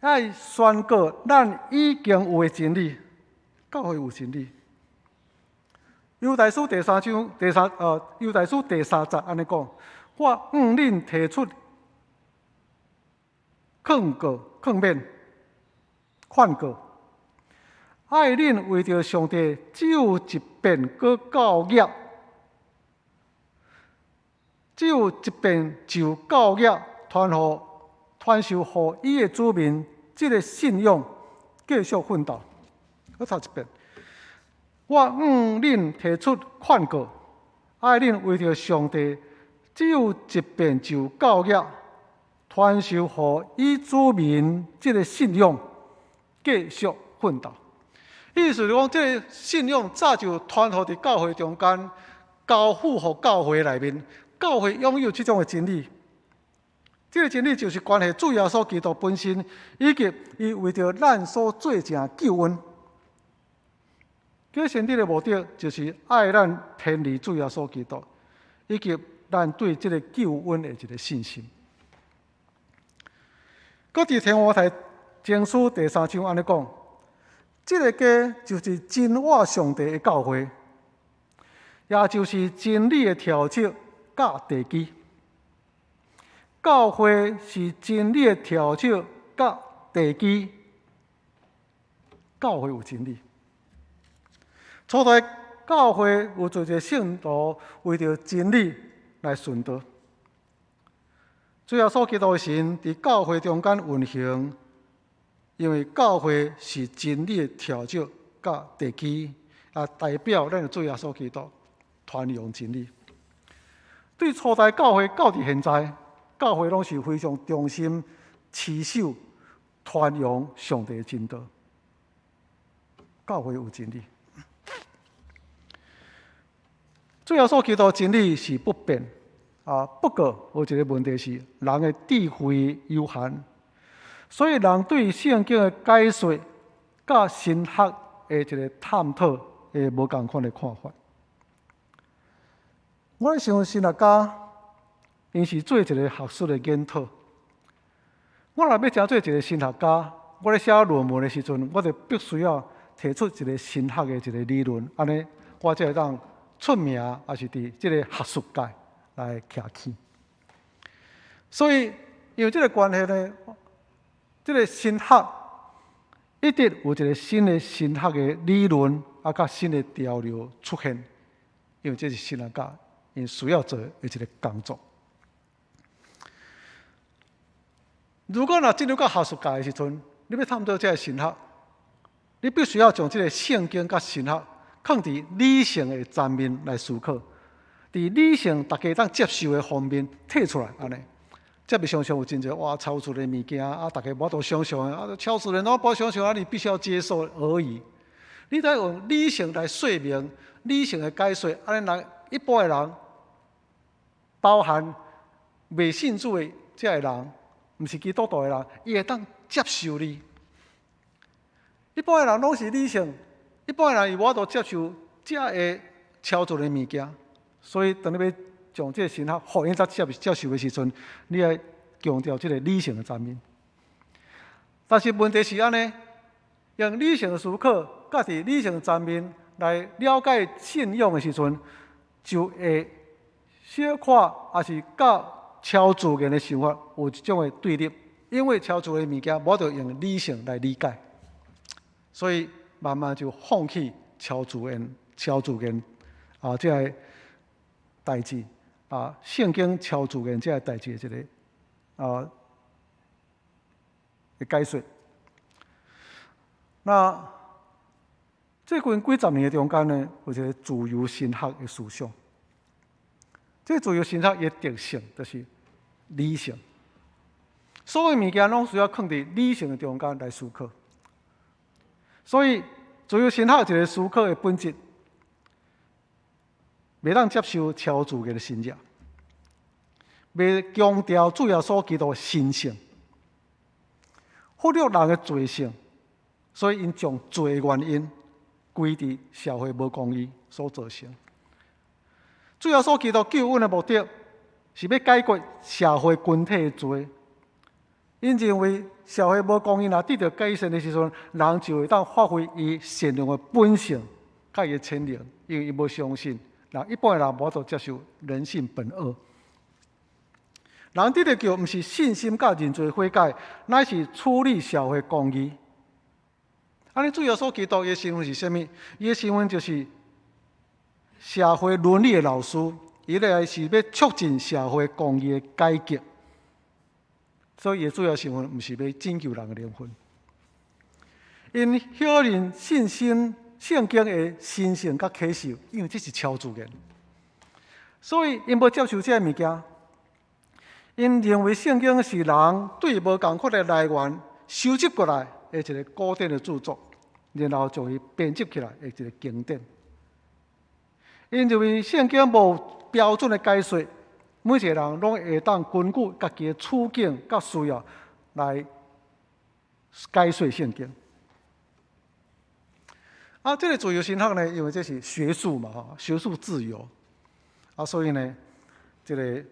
愛宣告咱已經有的真理，教會有真理。猶大書第三章第三猶大書第三節按呢講，我向恁提出勸告、勸勉、勸告，愛恁為著上帝只有一遍閣教業，只有一遍就教業傳予傳授予伊的子民，這个信仰繼續奮鬥。閣讀一遍，我向恁提出勸告，愛恁為著上帝只有一遍就教業傳授予伊子民，這个信仰繼續奮鬥。意思是講，這个信仰早就傳予佇教會中間，交付予教會內面，教會擁有這種的真理。這个真理就是關係主耶穌基督本身，以及伊為著咱所做成救恩。假先知的目的就是愛咱偏離主耶穌基督，以及咱對這个救恩的一个信心。閣佇提摩太前書第三章按呢講，這个家就是真活上帝的教會，也就是真理的柱石佮地基。教會是真理的柱石佮地基，教會有真理。初代教會有濟濟聖徒為著真理來殉道。主耶穌基督的神佇教會中間運行，因為教會是真理的柱石佮地基，啊，代表咱的主耶穌基督傳揚真理。對初代教會到佇現在，教會攏是非常忠心持守傳揚上帝的真道。教會有真理。主耶穌基督真理是不變啊，不過有一个問題是，人的智慧有限，所以人對聖經的解說佮神學的一个探討，會無仝款的看法。我咧想神學家，𪜶是做一个學術的研討。我若欲成做一个神學家，我咧寫論文的時陣，我就必須要提出一個神學的一个理論，按呢我才會當出名，抑是佇這个學術界來徛起。所以，因為這个關係呢，這个神學一直有一个新的神學的理論，啊，佮新的潮流出現，因為這是神學家𪜶需要做的一个工作。如果若進入到學術界的時陣，你欲探討這个神學，你必須要將這个聖經佮神學放佇理性的層面來思考，佇理性大家當接受的方面提出來，按呢。才袂常常有真濟哇超自然的物件啊，大家無法度想像的啊，超自然我無想像啊，你必須要接受而已。你得用理性來說明，理性的解說，按呢人一般的人，包含未信主的這个人，毋是基督徒的人，伊會當接受你。一般的人攏是理性，一般的人伊無法度接受這个超自然的物件，所以當你欲將這个神學予𪜶接受的時陣，你愛強調這个理性的層面。但是問題是按呢，用理性的思考，佮佇理性層面來了解信仰的時陣，就會小可抑是佮超自然的想法有一種的對立，因為超自然的物件無法度用理性來理解，所以慢慢就放棄超自然啊，這个代誌啊，聖經超自然這个代誌的這个啊的解說。那最近幾十年的中間呢，有一个自由神學的思想。這個自由神學的特性就是理性，所有物件攏需要放佇理性的中間來思考。所以，自由神學一个思考的本質，袂當接受超自然的神跡，袂強調主耶穌基督的神性，忽略人的罪性，所以𪜶將罪原因歸佇社會無公義所造成。主耶穌基督救阮的目的，是欲解決社會群體的罪。𪜶認為社會無公義，若得著改善的時陣，人就會當發揮伊善良的本性，佮伊的潛能，因為伊無相信，人一般的人無法度接受人性本惡。人得著救，毋是信心佮認罪悔改，乃是處理社會公義。按呢，主耶穌基督伊的身份是啥物？伊的身份就是社會倫理的老師，伊來是欲促進社會公義的改革。所以，伊的主要身份毋是欲拯救人的靈魂。𪜶否認信心聖經的神性佮啟示，因為這是超自然，所以𪜶無接受這个物件。𪜶認為聖經是人對無仝款的來源收集過來的一个古典的著作，然後將伊編輯起來的一个經典。𪜶認為聖經無標準的解說，每一个人攏會當根據家己的處境佮需要來解說聖經。啊，這个自由神學呢，因為這是學術嘛，吼，學術自由。啊，所以呢，這个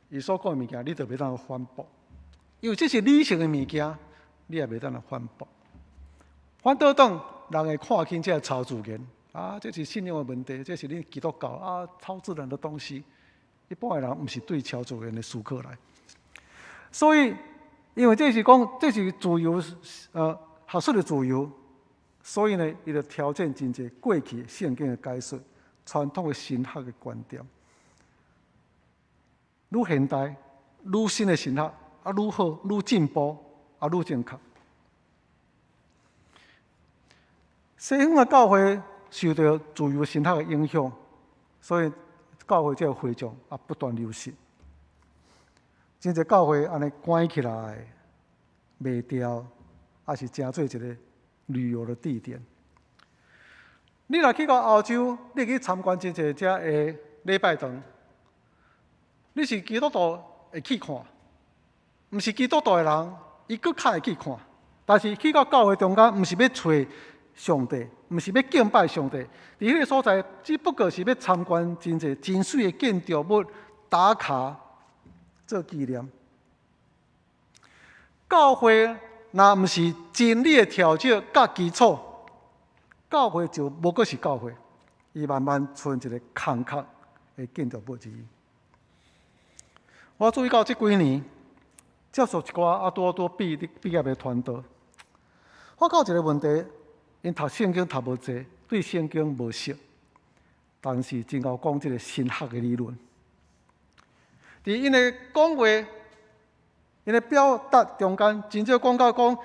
伊所講的物件，你就袂當反駁，因為這是理性的物件，你也袂當來反駁。反倒當人會看輕這个超自然，啊，這是信仰的問題，這是恁基督教啊，超自然的東西。一般的人毋是對超自然的思考來，所以因為這是講這是自由，學術的自由，所以呢，伊就挑戰真濟過去聖經的解說、傳統的神學的觀點。愈現代、愈新的神學，啊，愈好、愈進步，啊，愈正確。西方的教會受著自由神學的影響，所以教會這个會眾啊不斷流失。真濟教會按呢關起來賣掉，抑是成做一个旅遊的地點。你若去到歐洲，你去參觀真濟遮个禮拜堂，你是基督徒會去看，毋是基督徒的人，伊閣較會去看。但是去到教會中間，毋是欲揣上帝，毋是欲敬拜上帝。佇彼个所在，只不過是欲參觀真濟真媠的建築物，打卡做紀念。教會若毋是真理的調整佮基礎，教會就無閣是教會，伊慢慢賰一个空殼的建築物而已。我注意到這幾年接觸一寡啊，拄拄畢業的傳道，發覺一个問題，𪜶讀聖經讀無濟，對聖經無熟，但是真𠢕講這个神學的理論。佇𪜶的講話，𪜶的表達中間，真少講到講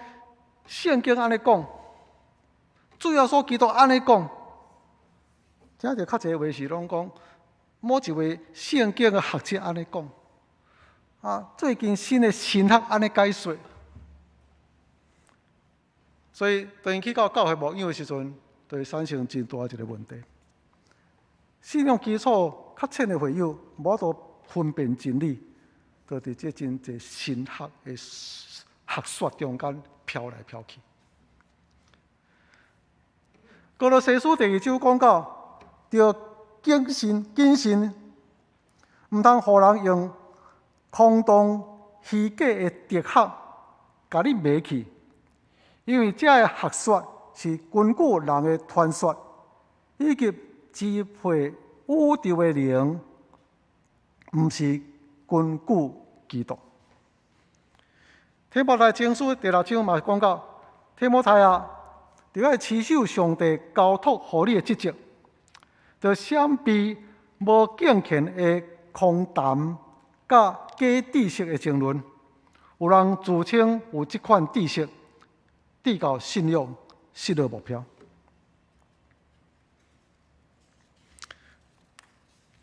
聖經按呢講，主耶穌基督按呢講，聽著較濟話是攏講某一位聖經的學者按呢講，啊，最近新的神學按呢解說，所以當𪜶去到教會牧養的時陣，就會產生真大一个問題。信仰基礎較淺的會友，無法度分辨真理，就佇這真濟神學的學說中間飄來飄去。歌羅西書第二章講到，著謹慎謹慎，毋通予人用空洞虛假的哲學共你迷去，因為這个學說是根據人的傳說，以及支配宇宙的靈，毋是根據基督。提摩太前書第六章嘛講到，提摩太啊，著愛持守上帝交託予你的職責，著閃避無敬虔的空談佮假知識的爭論。有人自稱有這款知識，至到信仰失落目標。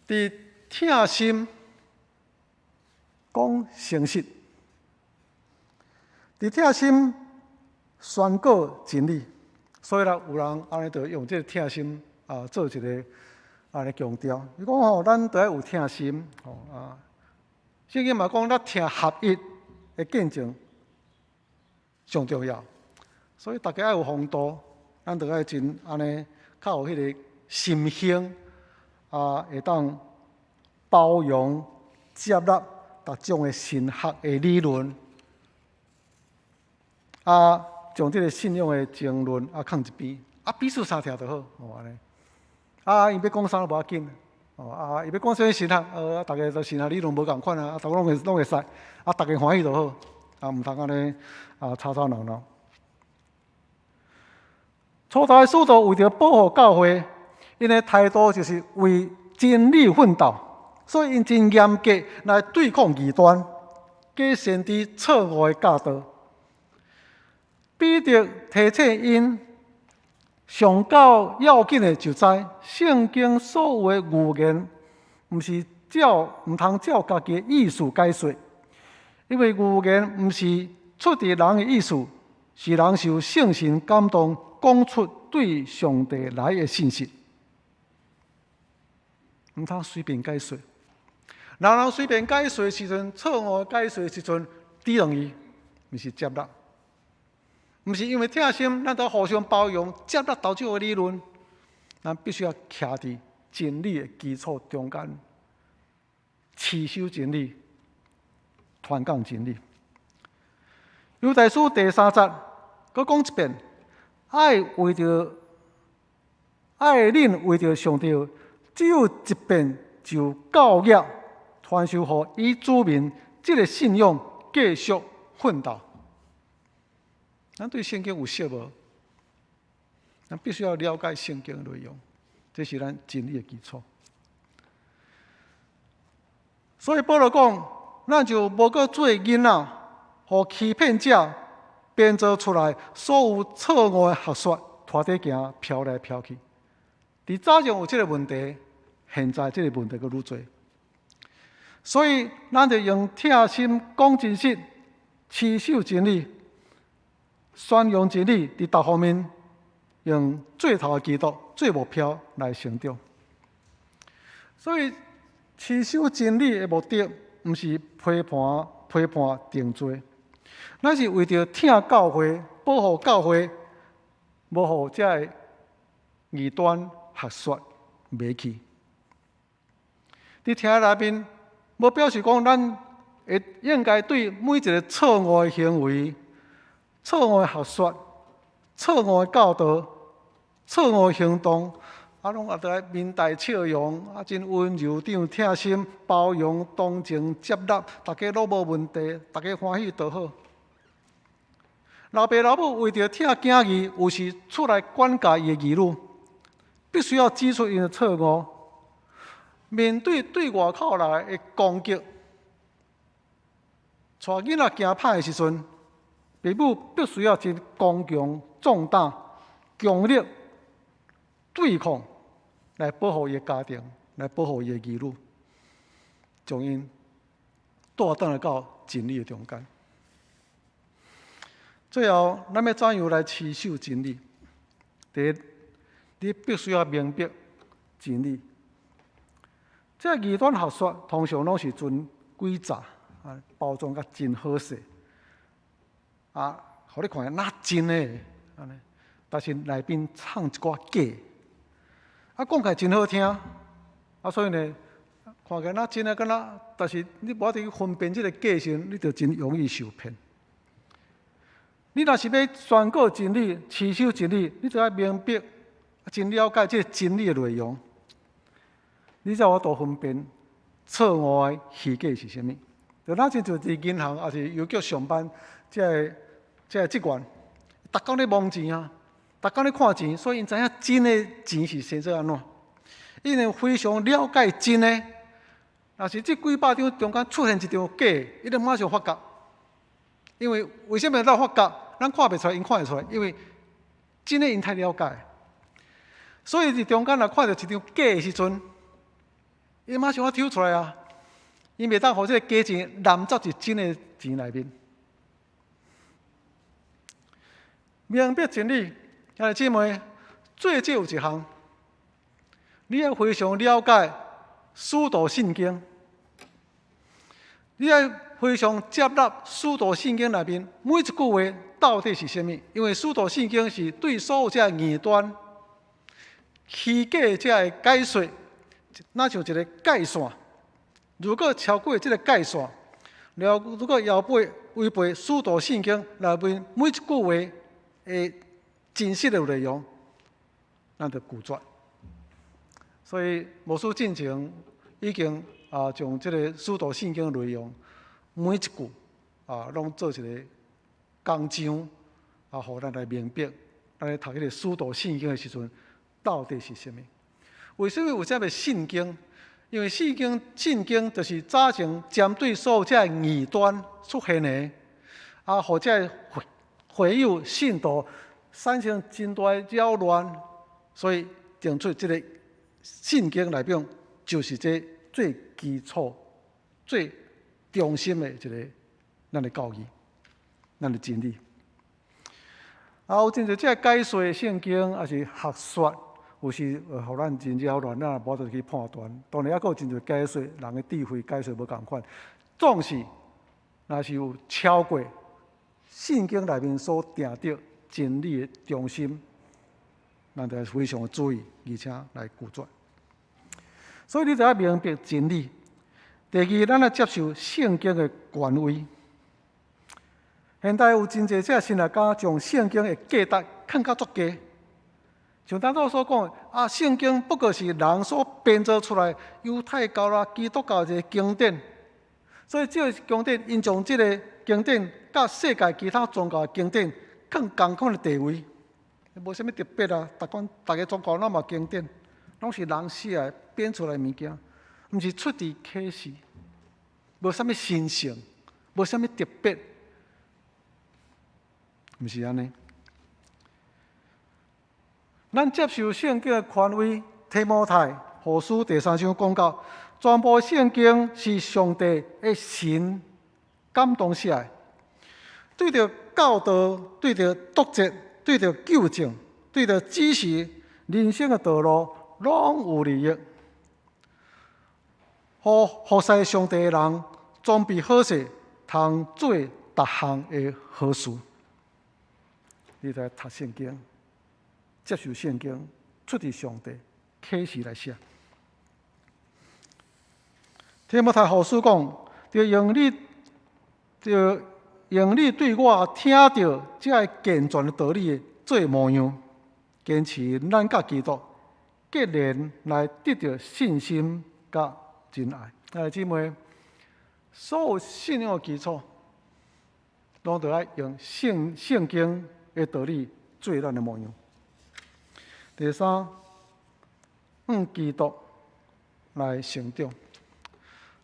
佇疼心講誠實，佇疼心宣告真理，所以啦，有人按呢就用這个疼心啊做一个按呢強調。伊講吼，咱著愛有疼心吼啊。聖經嘛講，咱疼合一的見證上重要，所以大家愛有風度，咱著愛真按呢較有彼个心胸啊，會當包容接納逐種的神學的理論，啊，將這个信仰的爭論啊囥一邊，啊彼此相疼就好，哦按呢。啊，𪜶欲講啥攏無要緊，哦啊，伊欲講啥物神學，逐家都神學理論無仝款啊，啊，逐家攏會使，啊，逐家歡喜就好，啊，毋通按呢啊吵吵鬧鬧。初代使徒為著保護教會，𪜶的態度就是為真理奮鬥，所以𪜶真嚴格來對抗異端、假先知錯誤的教導。彼得提醒𪜶，上較要緊的就知聖經所有的預言，毋是照毋通照家己的意思解說，因為預言毋是出佇人的意思，是人受聖神感動講出對上帝來的信息。毋通隨便解說，人人隨便解說的時陣，錯誤解說的時陣，抵斷伊，毋是接納，毋是因為疼心，咱都互相包容，接納頭種的理論，咱必須要徛佇真理的基礎中間，持守真理，傳講真理。猶大書第三節，閣講一遍，愛為著愛恁為著上帝，只有一遍就夠額傳授予伊子民這个信仰繼續奮鬥。咱對聖經有熟無？咱必須要了解聖經的內容，這是咱真理的基礎。所以保羅講，咱就無閣做囡仔，予欺騙者編造出來所有錯誤的學說，拖底行飄來飄去。佇早前有這个問題，現在這个問題閣愈濟。所以，咱就用疼心講真實，持守真理，宣揚真理，佇逐方面用做頭的基督做目標來成長。所以，持守真理的目的，毋是批判、批判定罪，咱是為著疼教會、保護教會，無予這个異端學說迷去。佇聽內面，無表示講咱會應該對每一个錯誤的行為、錯誤的學說、錯誤的教導、錯誤的行動，啊，攏也著愛面帶笑容，啊，真溫柔、真疼心、包容、同情、接納，大家攏無問題，大家歡喜就好。老爸老母為著疼囝兒，有時出來管教伊的兒女，必須要指出𪜶的錯誤。面對對外口來的攻擊，帶囡仔行歹的時陣，爸母必須要真剛強、壯膽、強力對抗，來保護伊的家庭，來保護伊的兒女，將𪜶帶轉來到真理的中間。最後，咱欲怎樣來持守真理？第一，你必須要明白真理。這個異端學說通常攏是真詭詐，啊，包裝甲真好勢，啊，予你看若真的，按呢，但是內面藏一寡假，啊，講起來真好聽，啊，所以呢，看起來若真的敢若，但是你無法度去分辨這个假時，你就真容易受騙。你若是欲宣告真理、持守真理，你就愛明白、真了解這个真理的內容，你才有法度分辨錯誤的虛假是啥物。就若親像佇銀行抑是郵局上班，這个職員，逐工咧摸錢啊，逐工咧看錢，所以𪜶知影真的錢是生做按怎。𪜶會非常了解真的，若是這幾百張中間出現一張假的，伊就馬上發覺。因為為啥物會當發覺？咱看袂出來，𪜶看會出來，因為真的𪜶太了解。所以佇中間若看著一張假的時陣，伊馬上就抽出來啊！伊袂當予這个假錢濫雜佇真的錢內面。明白真理，兄弟姊妹，最少有一項，你愛非常了解使徒信經，你愛非常接納使徒信經內面每一句話到底是啥物？因為使徒信經是對所有這个異端、虛假這个解說，若像一个界線。如果超過這个界線，了如果違背使徒信經內面每一句話的真實的內容，咱就拒絕。所以牧師進前已經啊，將這个使徒信經的內容每一句啊，攏做一个講章啊，予咱來明白，咱咧讀彼个使徒信經的時陣，到底是啥物？為啥物有這个信經？因為信經就是早前針對所有這个異端出現的，啊，予這个會友信徒產生真大的擾亂，所以定出這个信經內面就是這最基礎、最中心的一个咱的教義、咱的真理。啊，有真濟這个解說聖經，抑是學說，有時會予咱真擾亂，咱也無法度去判斷。當然，猶閣有真濟解說，人的智慧解說無仝款。總是，若是有超過聖經內面所定著真理的中心，咱就愛非常的注意，而且來拒絕。所以你就愛明白真理。第二，咱愛接受聖經的權威。現代有真濟這個神學家將聖經的價值看甲足低。像當初所講的，啊，聖經不過是人所編造出來，猶太教啦、基督教一个經典，所以這个經典，𪜶將這个經典佮世界其他宗教的經典放仝款的地位，無啥物特別啊。逐款逐个宗教攏嘛經典，攏是人寫的編出來的物件，毋是出自啟示，無啥物神聖，無啥物特別，毋是按呢。咱接受聖經的權威，提摩太後書第三章講到，全部聖經是上帝的神感動寫的，對著教導、對著督責、對著糾正、對著指示人生的道路，攏有利益。予服侍上帝的人裝備好勢，通做逐項的好事。你著愛讀聖經。接受聖經，出自上帝啟示來寫。提摩太後書講，著用你對我聽著這个健全的道理做模樣，堅持咱佮基督結連來得著信心佮仁愛。兄弟姊妹，所有信仰的基礎，攏著愛用聖經的道理做咱的模樣。第三，向基督來成長。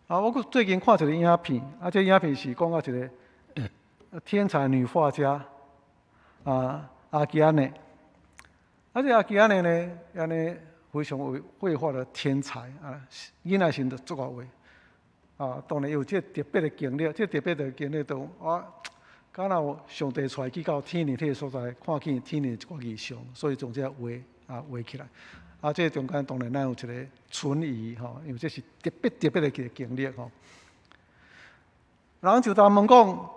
啊，我閣最近看一个影片，啊，這影片是講到一个天才女畫家，啊，阿基安內。啊，這阿基安內呢，按呢非常有繪畫的天才啊，囡仔時就足𠢕畫。啊，當然有這個特別的經歷，這個特別的經歷都我敢若有上帝帶去到天堂彼个所在，看見天堂一寡異象，所以將這個畫啊畫起來。啊，這個中間當然咱有一個存疑吼，因為這是特別特別的一個經歷吼。人就當問講，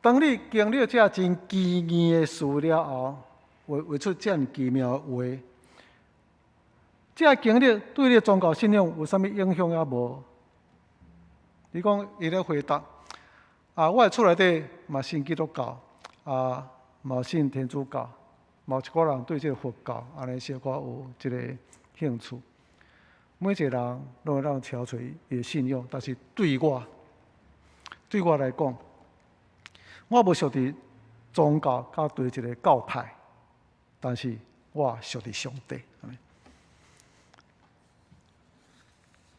當你經歷這真奇異的事了後，畫畫出這麼奇妙的畫，這個經歷對你的宗教信仰有啥物影響抑無？伊講，伊咧回答：啊，我的厝內底嘛信基督教，啊，嘛信天主教，嘛有一寡人對這個佛教按呢小可有這個興趣。每一個人攏會當挑揣伊的信仰，但是對我來講，我無屬佇宗教佮對一個教派，但是我屬佇上帝。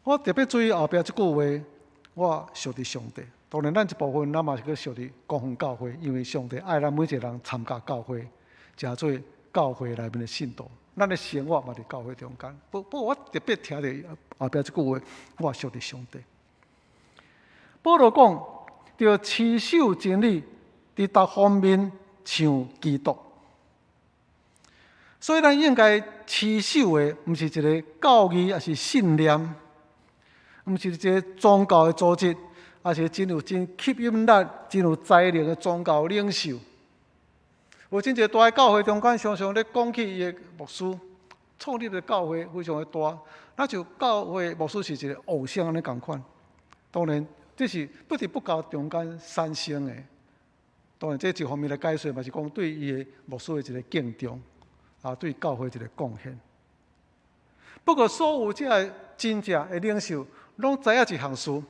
我特別注意後壁這句話，我屬佇上帝。當然，咱一部分咱嘛是閣屬佇光復教會，因為上帝愛咱每一個人參加教會，成做教會內面的信徒。咱的生活嘛佇教會中間。不過我特別聽著後壁這句話，我屬佇上帝。保羅講，著持守真理，佇逐方面像基督。所以咱應該持守的，毋是一個教義，抑是信念，毋是一個宗教的組織，抑是真有真吸引力、真有才能的宗教領袖。有真濟大教會中間，常常咧講起伊的牧師創立的教會非常的大，那就教會牧師是一個偶像按呢仝款。當然，這是不知不覺中間產生的。當然，這一方面來解說，嘛是講對伊的牧師的一個敬重，啊，對教會一個貢獻。不過，所有這个真正的領袖，攏知影一項事，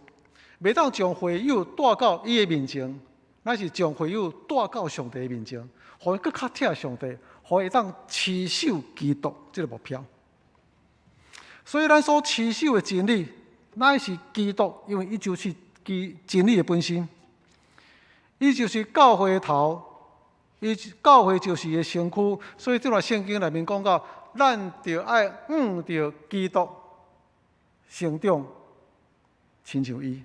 袂當將會友帶到伊的面前，乃是將會友帶到上帝的面前，予伊閣較疼上帝，予伊會當持守基督這個目標。所以，咱所持守的真理，乃是基督，因為伊就是基真理的本身，伊就是教會的頭，伊教會就是伊的身軀。所以，這段聖經內面講到，咱著愛向著基督成長，親像伊。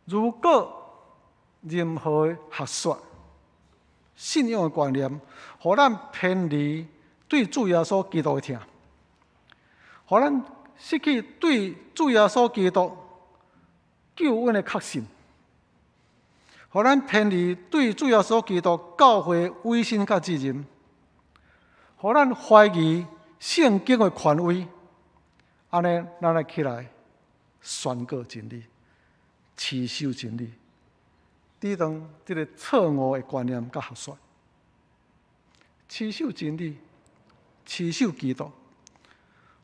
如果任何的學說、信仰的觀念，予咱偏離對主耶穌基督的疼，予咱失去對主耶穌基督救恩的確信，予咱偏離對主耶穌基督教會委身佮責任，予咱懷疑聖經的權威，按呢，咱愛起來宣告真理，持守真理，抵擋這個錯誤的觀念佮學說，持守真理，持守基督，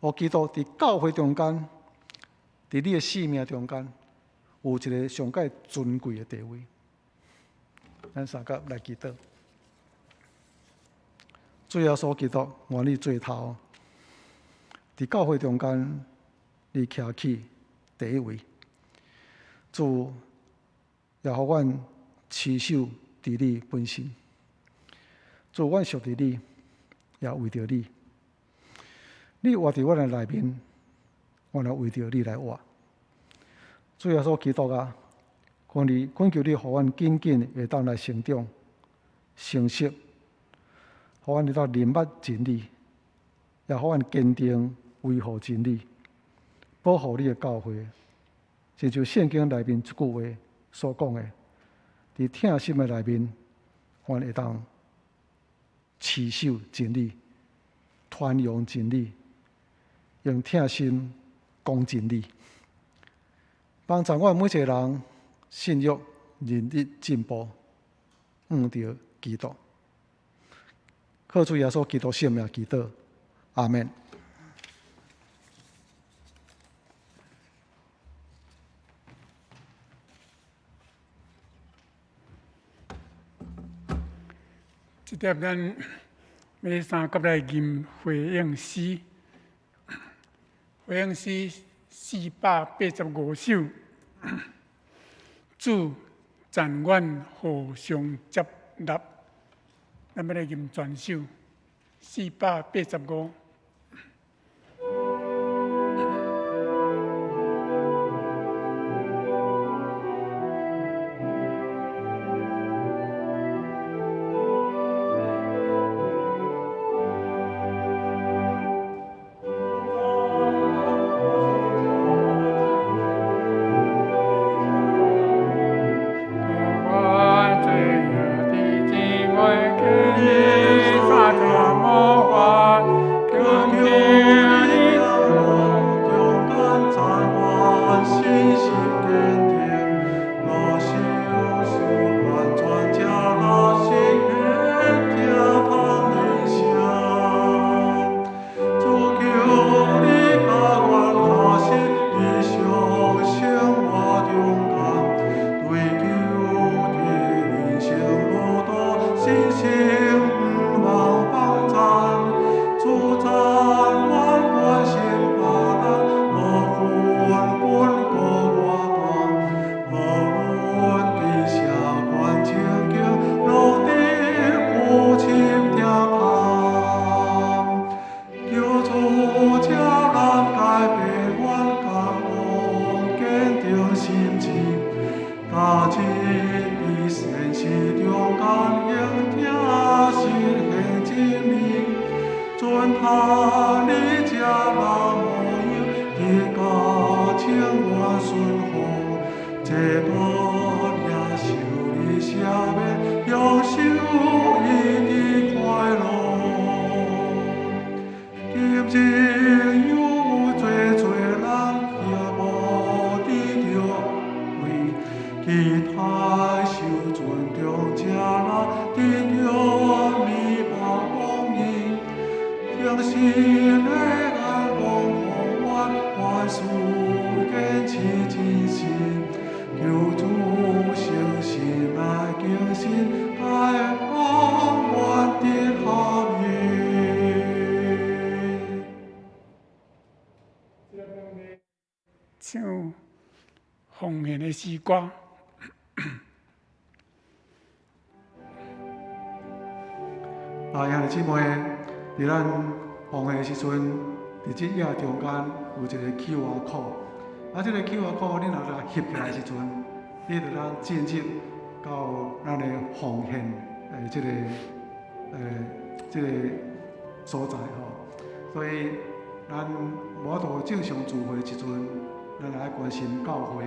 予基督佇教會中間，佇你的生命中間，有一個上蓋尊貴的地位。咱三個來祈禱，主耶穌基督，願你做頭，佇教會中間，你徛起第一位。主，也予阮持守佇你本身。主，阮屬佇你，也為著你。你活佇阮的內面，阮也為著你來活。主耶穌基督啊，懇求你，予阮緊緊會當來成長、成熟，予阮會當認捌真理，也予阮堅定維護真理，保護你的教會。親像聖經內面這句話所講的，佇疼心的內面，阮會當持守真理，傳揚真理，用疼心講真理，幫助阮每一個人信仰日日進步，向著基督。靠主耶穌基督聖名祈禱，阿們。這點咱欲三佮來吟回應詩，回應詩485首，主讚阮互相接納，咱欲來吟全首485。唱奉獻的詩歌。啊，兄弟姊妹，佇咱奉獻的時陣，佇這頁中間有一個 QR code，啊，這個 QR code 你若來翕起來的時陣，你就通進入到咱的奉獻的這個所在吼。所以，咱無法度正常聚會的時陣，咱來關心教會，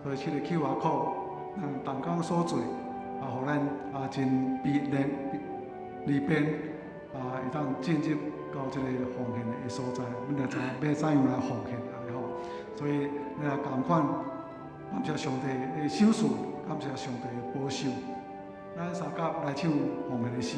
所以這個 QR code，咱同工所做，啊，予咱啊真便利便啊，會當進入到這個奉獻的所在，阮就知影欲怎樣來奉獻按呢吼。所以，咱也仝款感謝上帝的賞賜，感謝上帝的保守。咱三佮來唱奉獻的詩。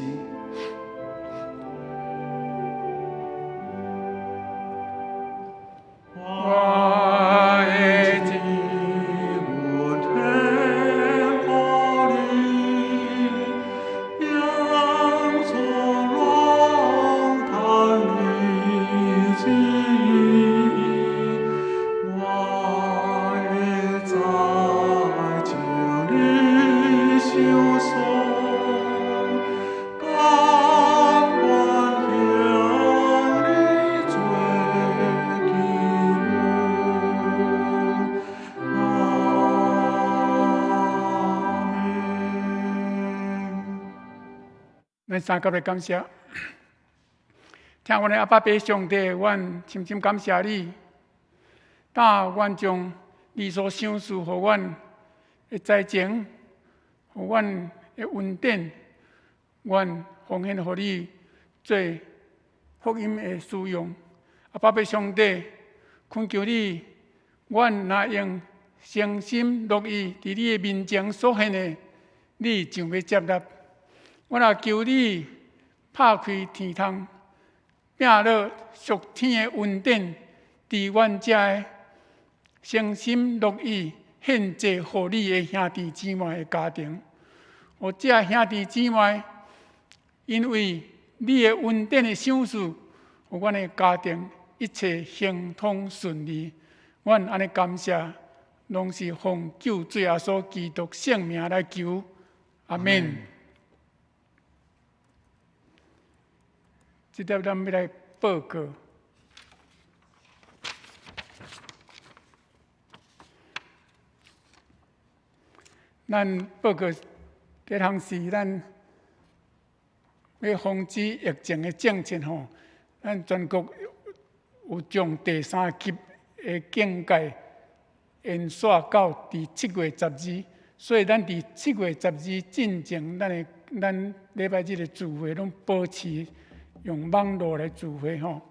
咱三佮來感謝，聽阮的阿爸父上帝，阮深深感謝你。但阮將你所賞賜予阮的才情，予阮的恩典，阮奉獻予你做福音的使用。阿爸父上帝，懇求你，阮若用誠心樂意佇你的面前所獻的，你就欲接納。阮也求你拍開天窗，摒落屬天的恩典，佇阮遮的誠心樂意獻祭予你的兄弟姊妹的家庭。予這兄弟姊妹，因為你的恩典的賞賜，予阮的家庭一切亨通順利。阮按呢感謝，攏是奉救主耶穌基督聖名來求，阿們。這粒咱欲來報告。咱報告這項是咱欲防止疫情的政策吼，咱全國有將第三級的警戒延續到佇7月12，所以咱佇七月十二進前，咱的咱禮拜日的聚會攏保持用網路來聚會吼。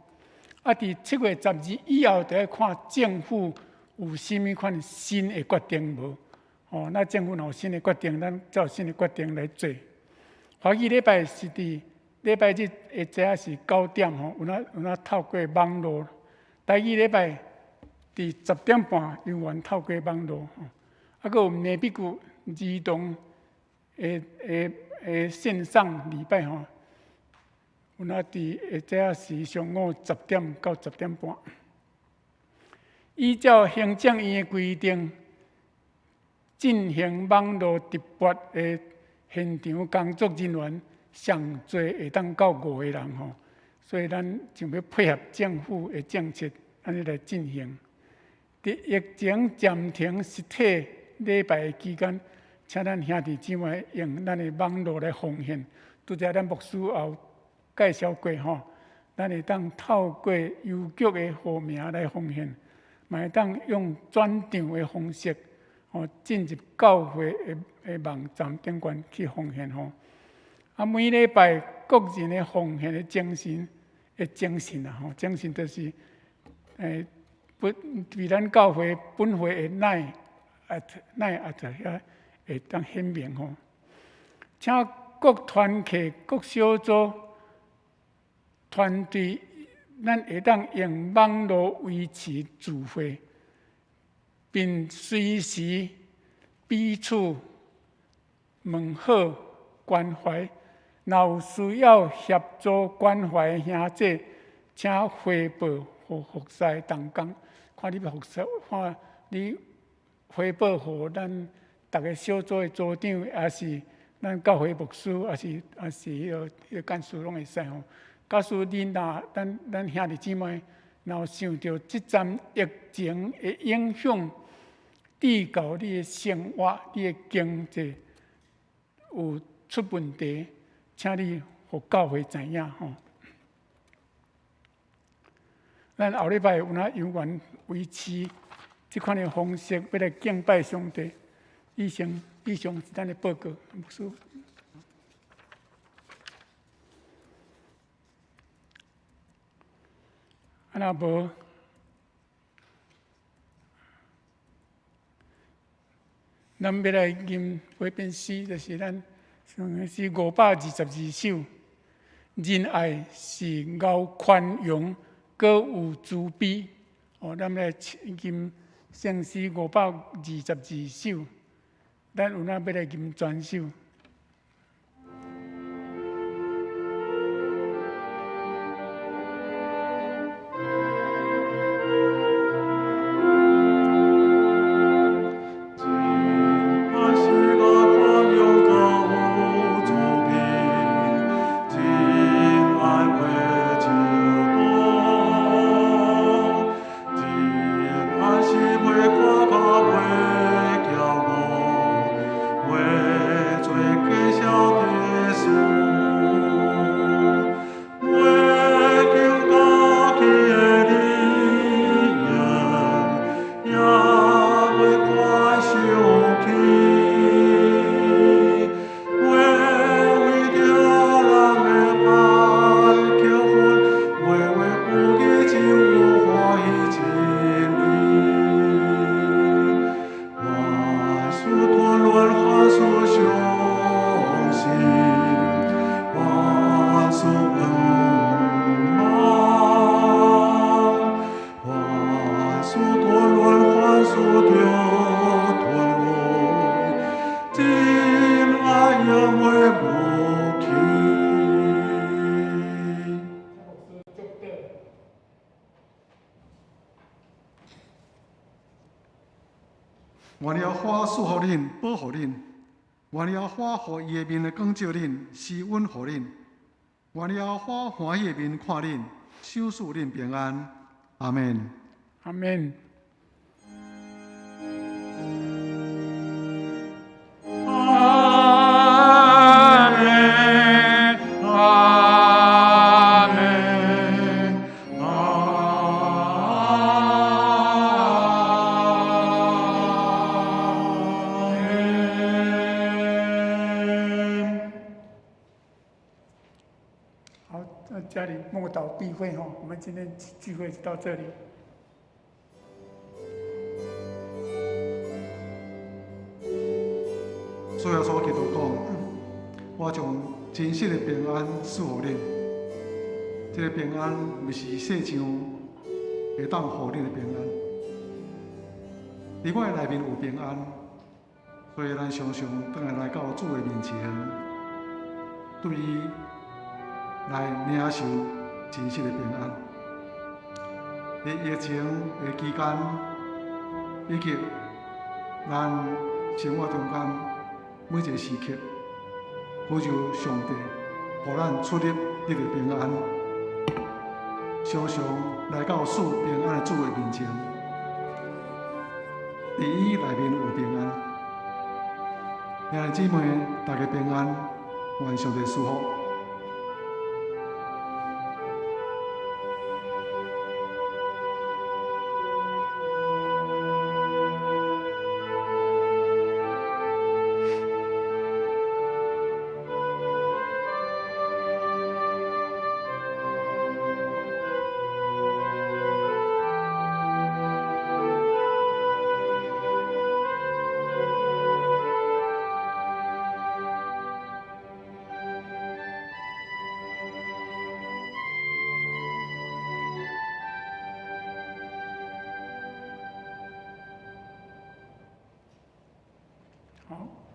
啊，佇七月十二以後，就愛看政府有啥物款新的決定無？吼，那政府若有新的決定，咱照新的決定來做。華語禮拜是佇禮拜日下早是9點吼，有影有影透過網路。台語禮拜佇10點半猶原透過網路吼。啊，閣有美比谷兒童的的的線上禮拜吼，有影佇下早時上午10點到10點半。依照行政院的規定，進行網路直播的現場工作人員上濟會當到五個人吼，所以咱就欲配合政府的政策，按呢來進行。佇疫情暫停實體禮拜的期間，請咱兄弟姊妹用咱的網路來奉獻。拄才咱牧師也有介紹過吼，咱會當透過郵局的號碼來奉獻，嘛會當用轉帳的方式，吼進入教會的的網站頂懸去奉獻吼。啊，每禮拜各人的奉獻的精神的精神啊吼，精神就是本佇咱教會本會的 LINE at LINE at 遐會當顯明吼。請各團契、各小組團隊，咱會當用網路維持聚會，並隨時彼此問好關懷。若有需要協助關懷的兄弟，請回報予服侍同工。看你欲服侍，看你回報予咱逐个小組的組長，抑是咱教會牧師，抑是抑是彼个彼个幹事攏會使吼。假使你若咱咱兄弟姊妹，若有受著這陣疫情的影響，致到你的生活、你的經濟有出問題，請你予教會知影吼。咱後禮拜有影猶原維持這款的方式，欲來敬拜上帝。以上以上是咱的報告，牧師。啊，若無，咱欲來吟回變詩，就是咱上是522首。仁愛是𠢕寬容，閣有慈悲。哦，咱來吟聖詩522首，咱有影欲來吟全首。袂願耶和華賜福恁，保護恁；願耶和華予伊的面來光照恁，施恩予恁；願耶和華歡喜的面看恁，賞賜恁平安。阿們。阿們。阿們，阿們，阿們。好，在家裡默禱避會哈，我們今天聚會就到這裡。主耶穌基督講：我將真實的平安賜予恁，這個平安毋是世上會當予恁的平安。佇我的內面有平安，所以咱常常轉來來到主的面前，對伊來領受真實的平安。佇疫情的期間，以及咱生活中間每一個時刻，呼求上帝，予咱出入得著平安，常常來到賜平安的主的面前，佇伊內面有平安。兄弟姊妹，大家平安，願上帝賜福。好。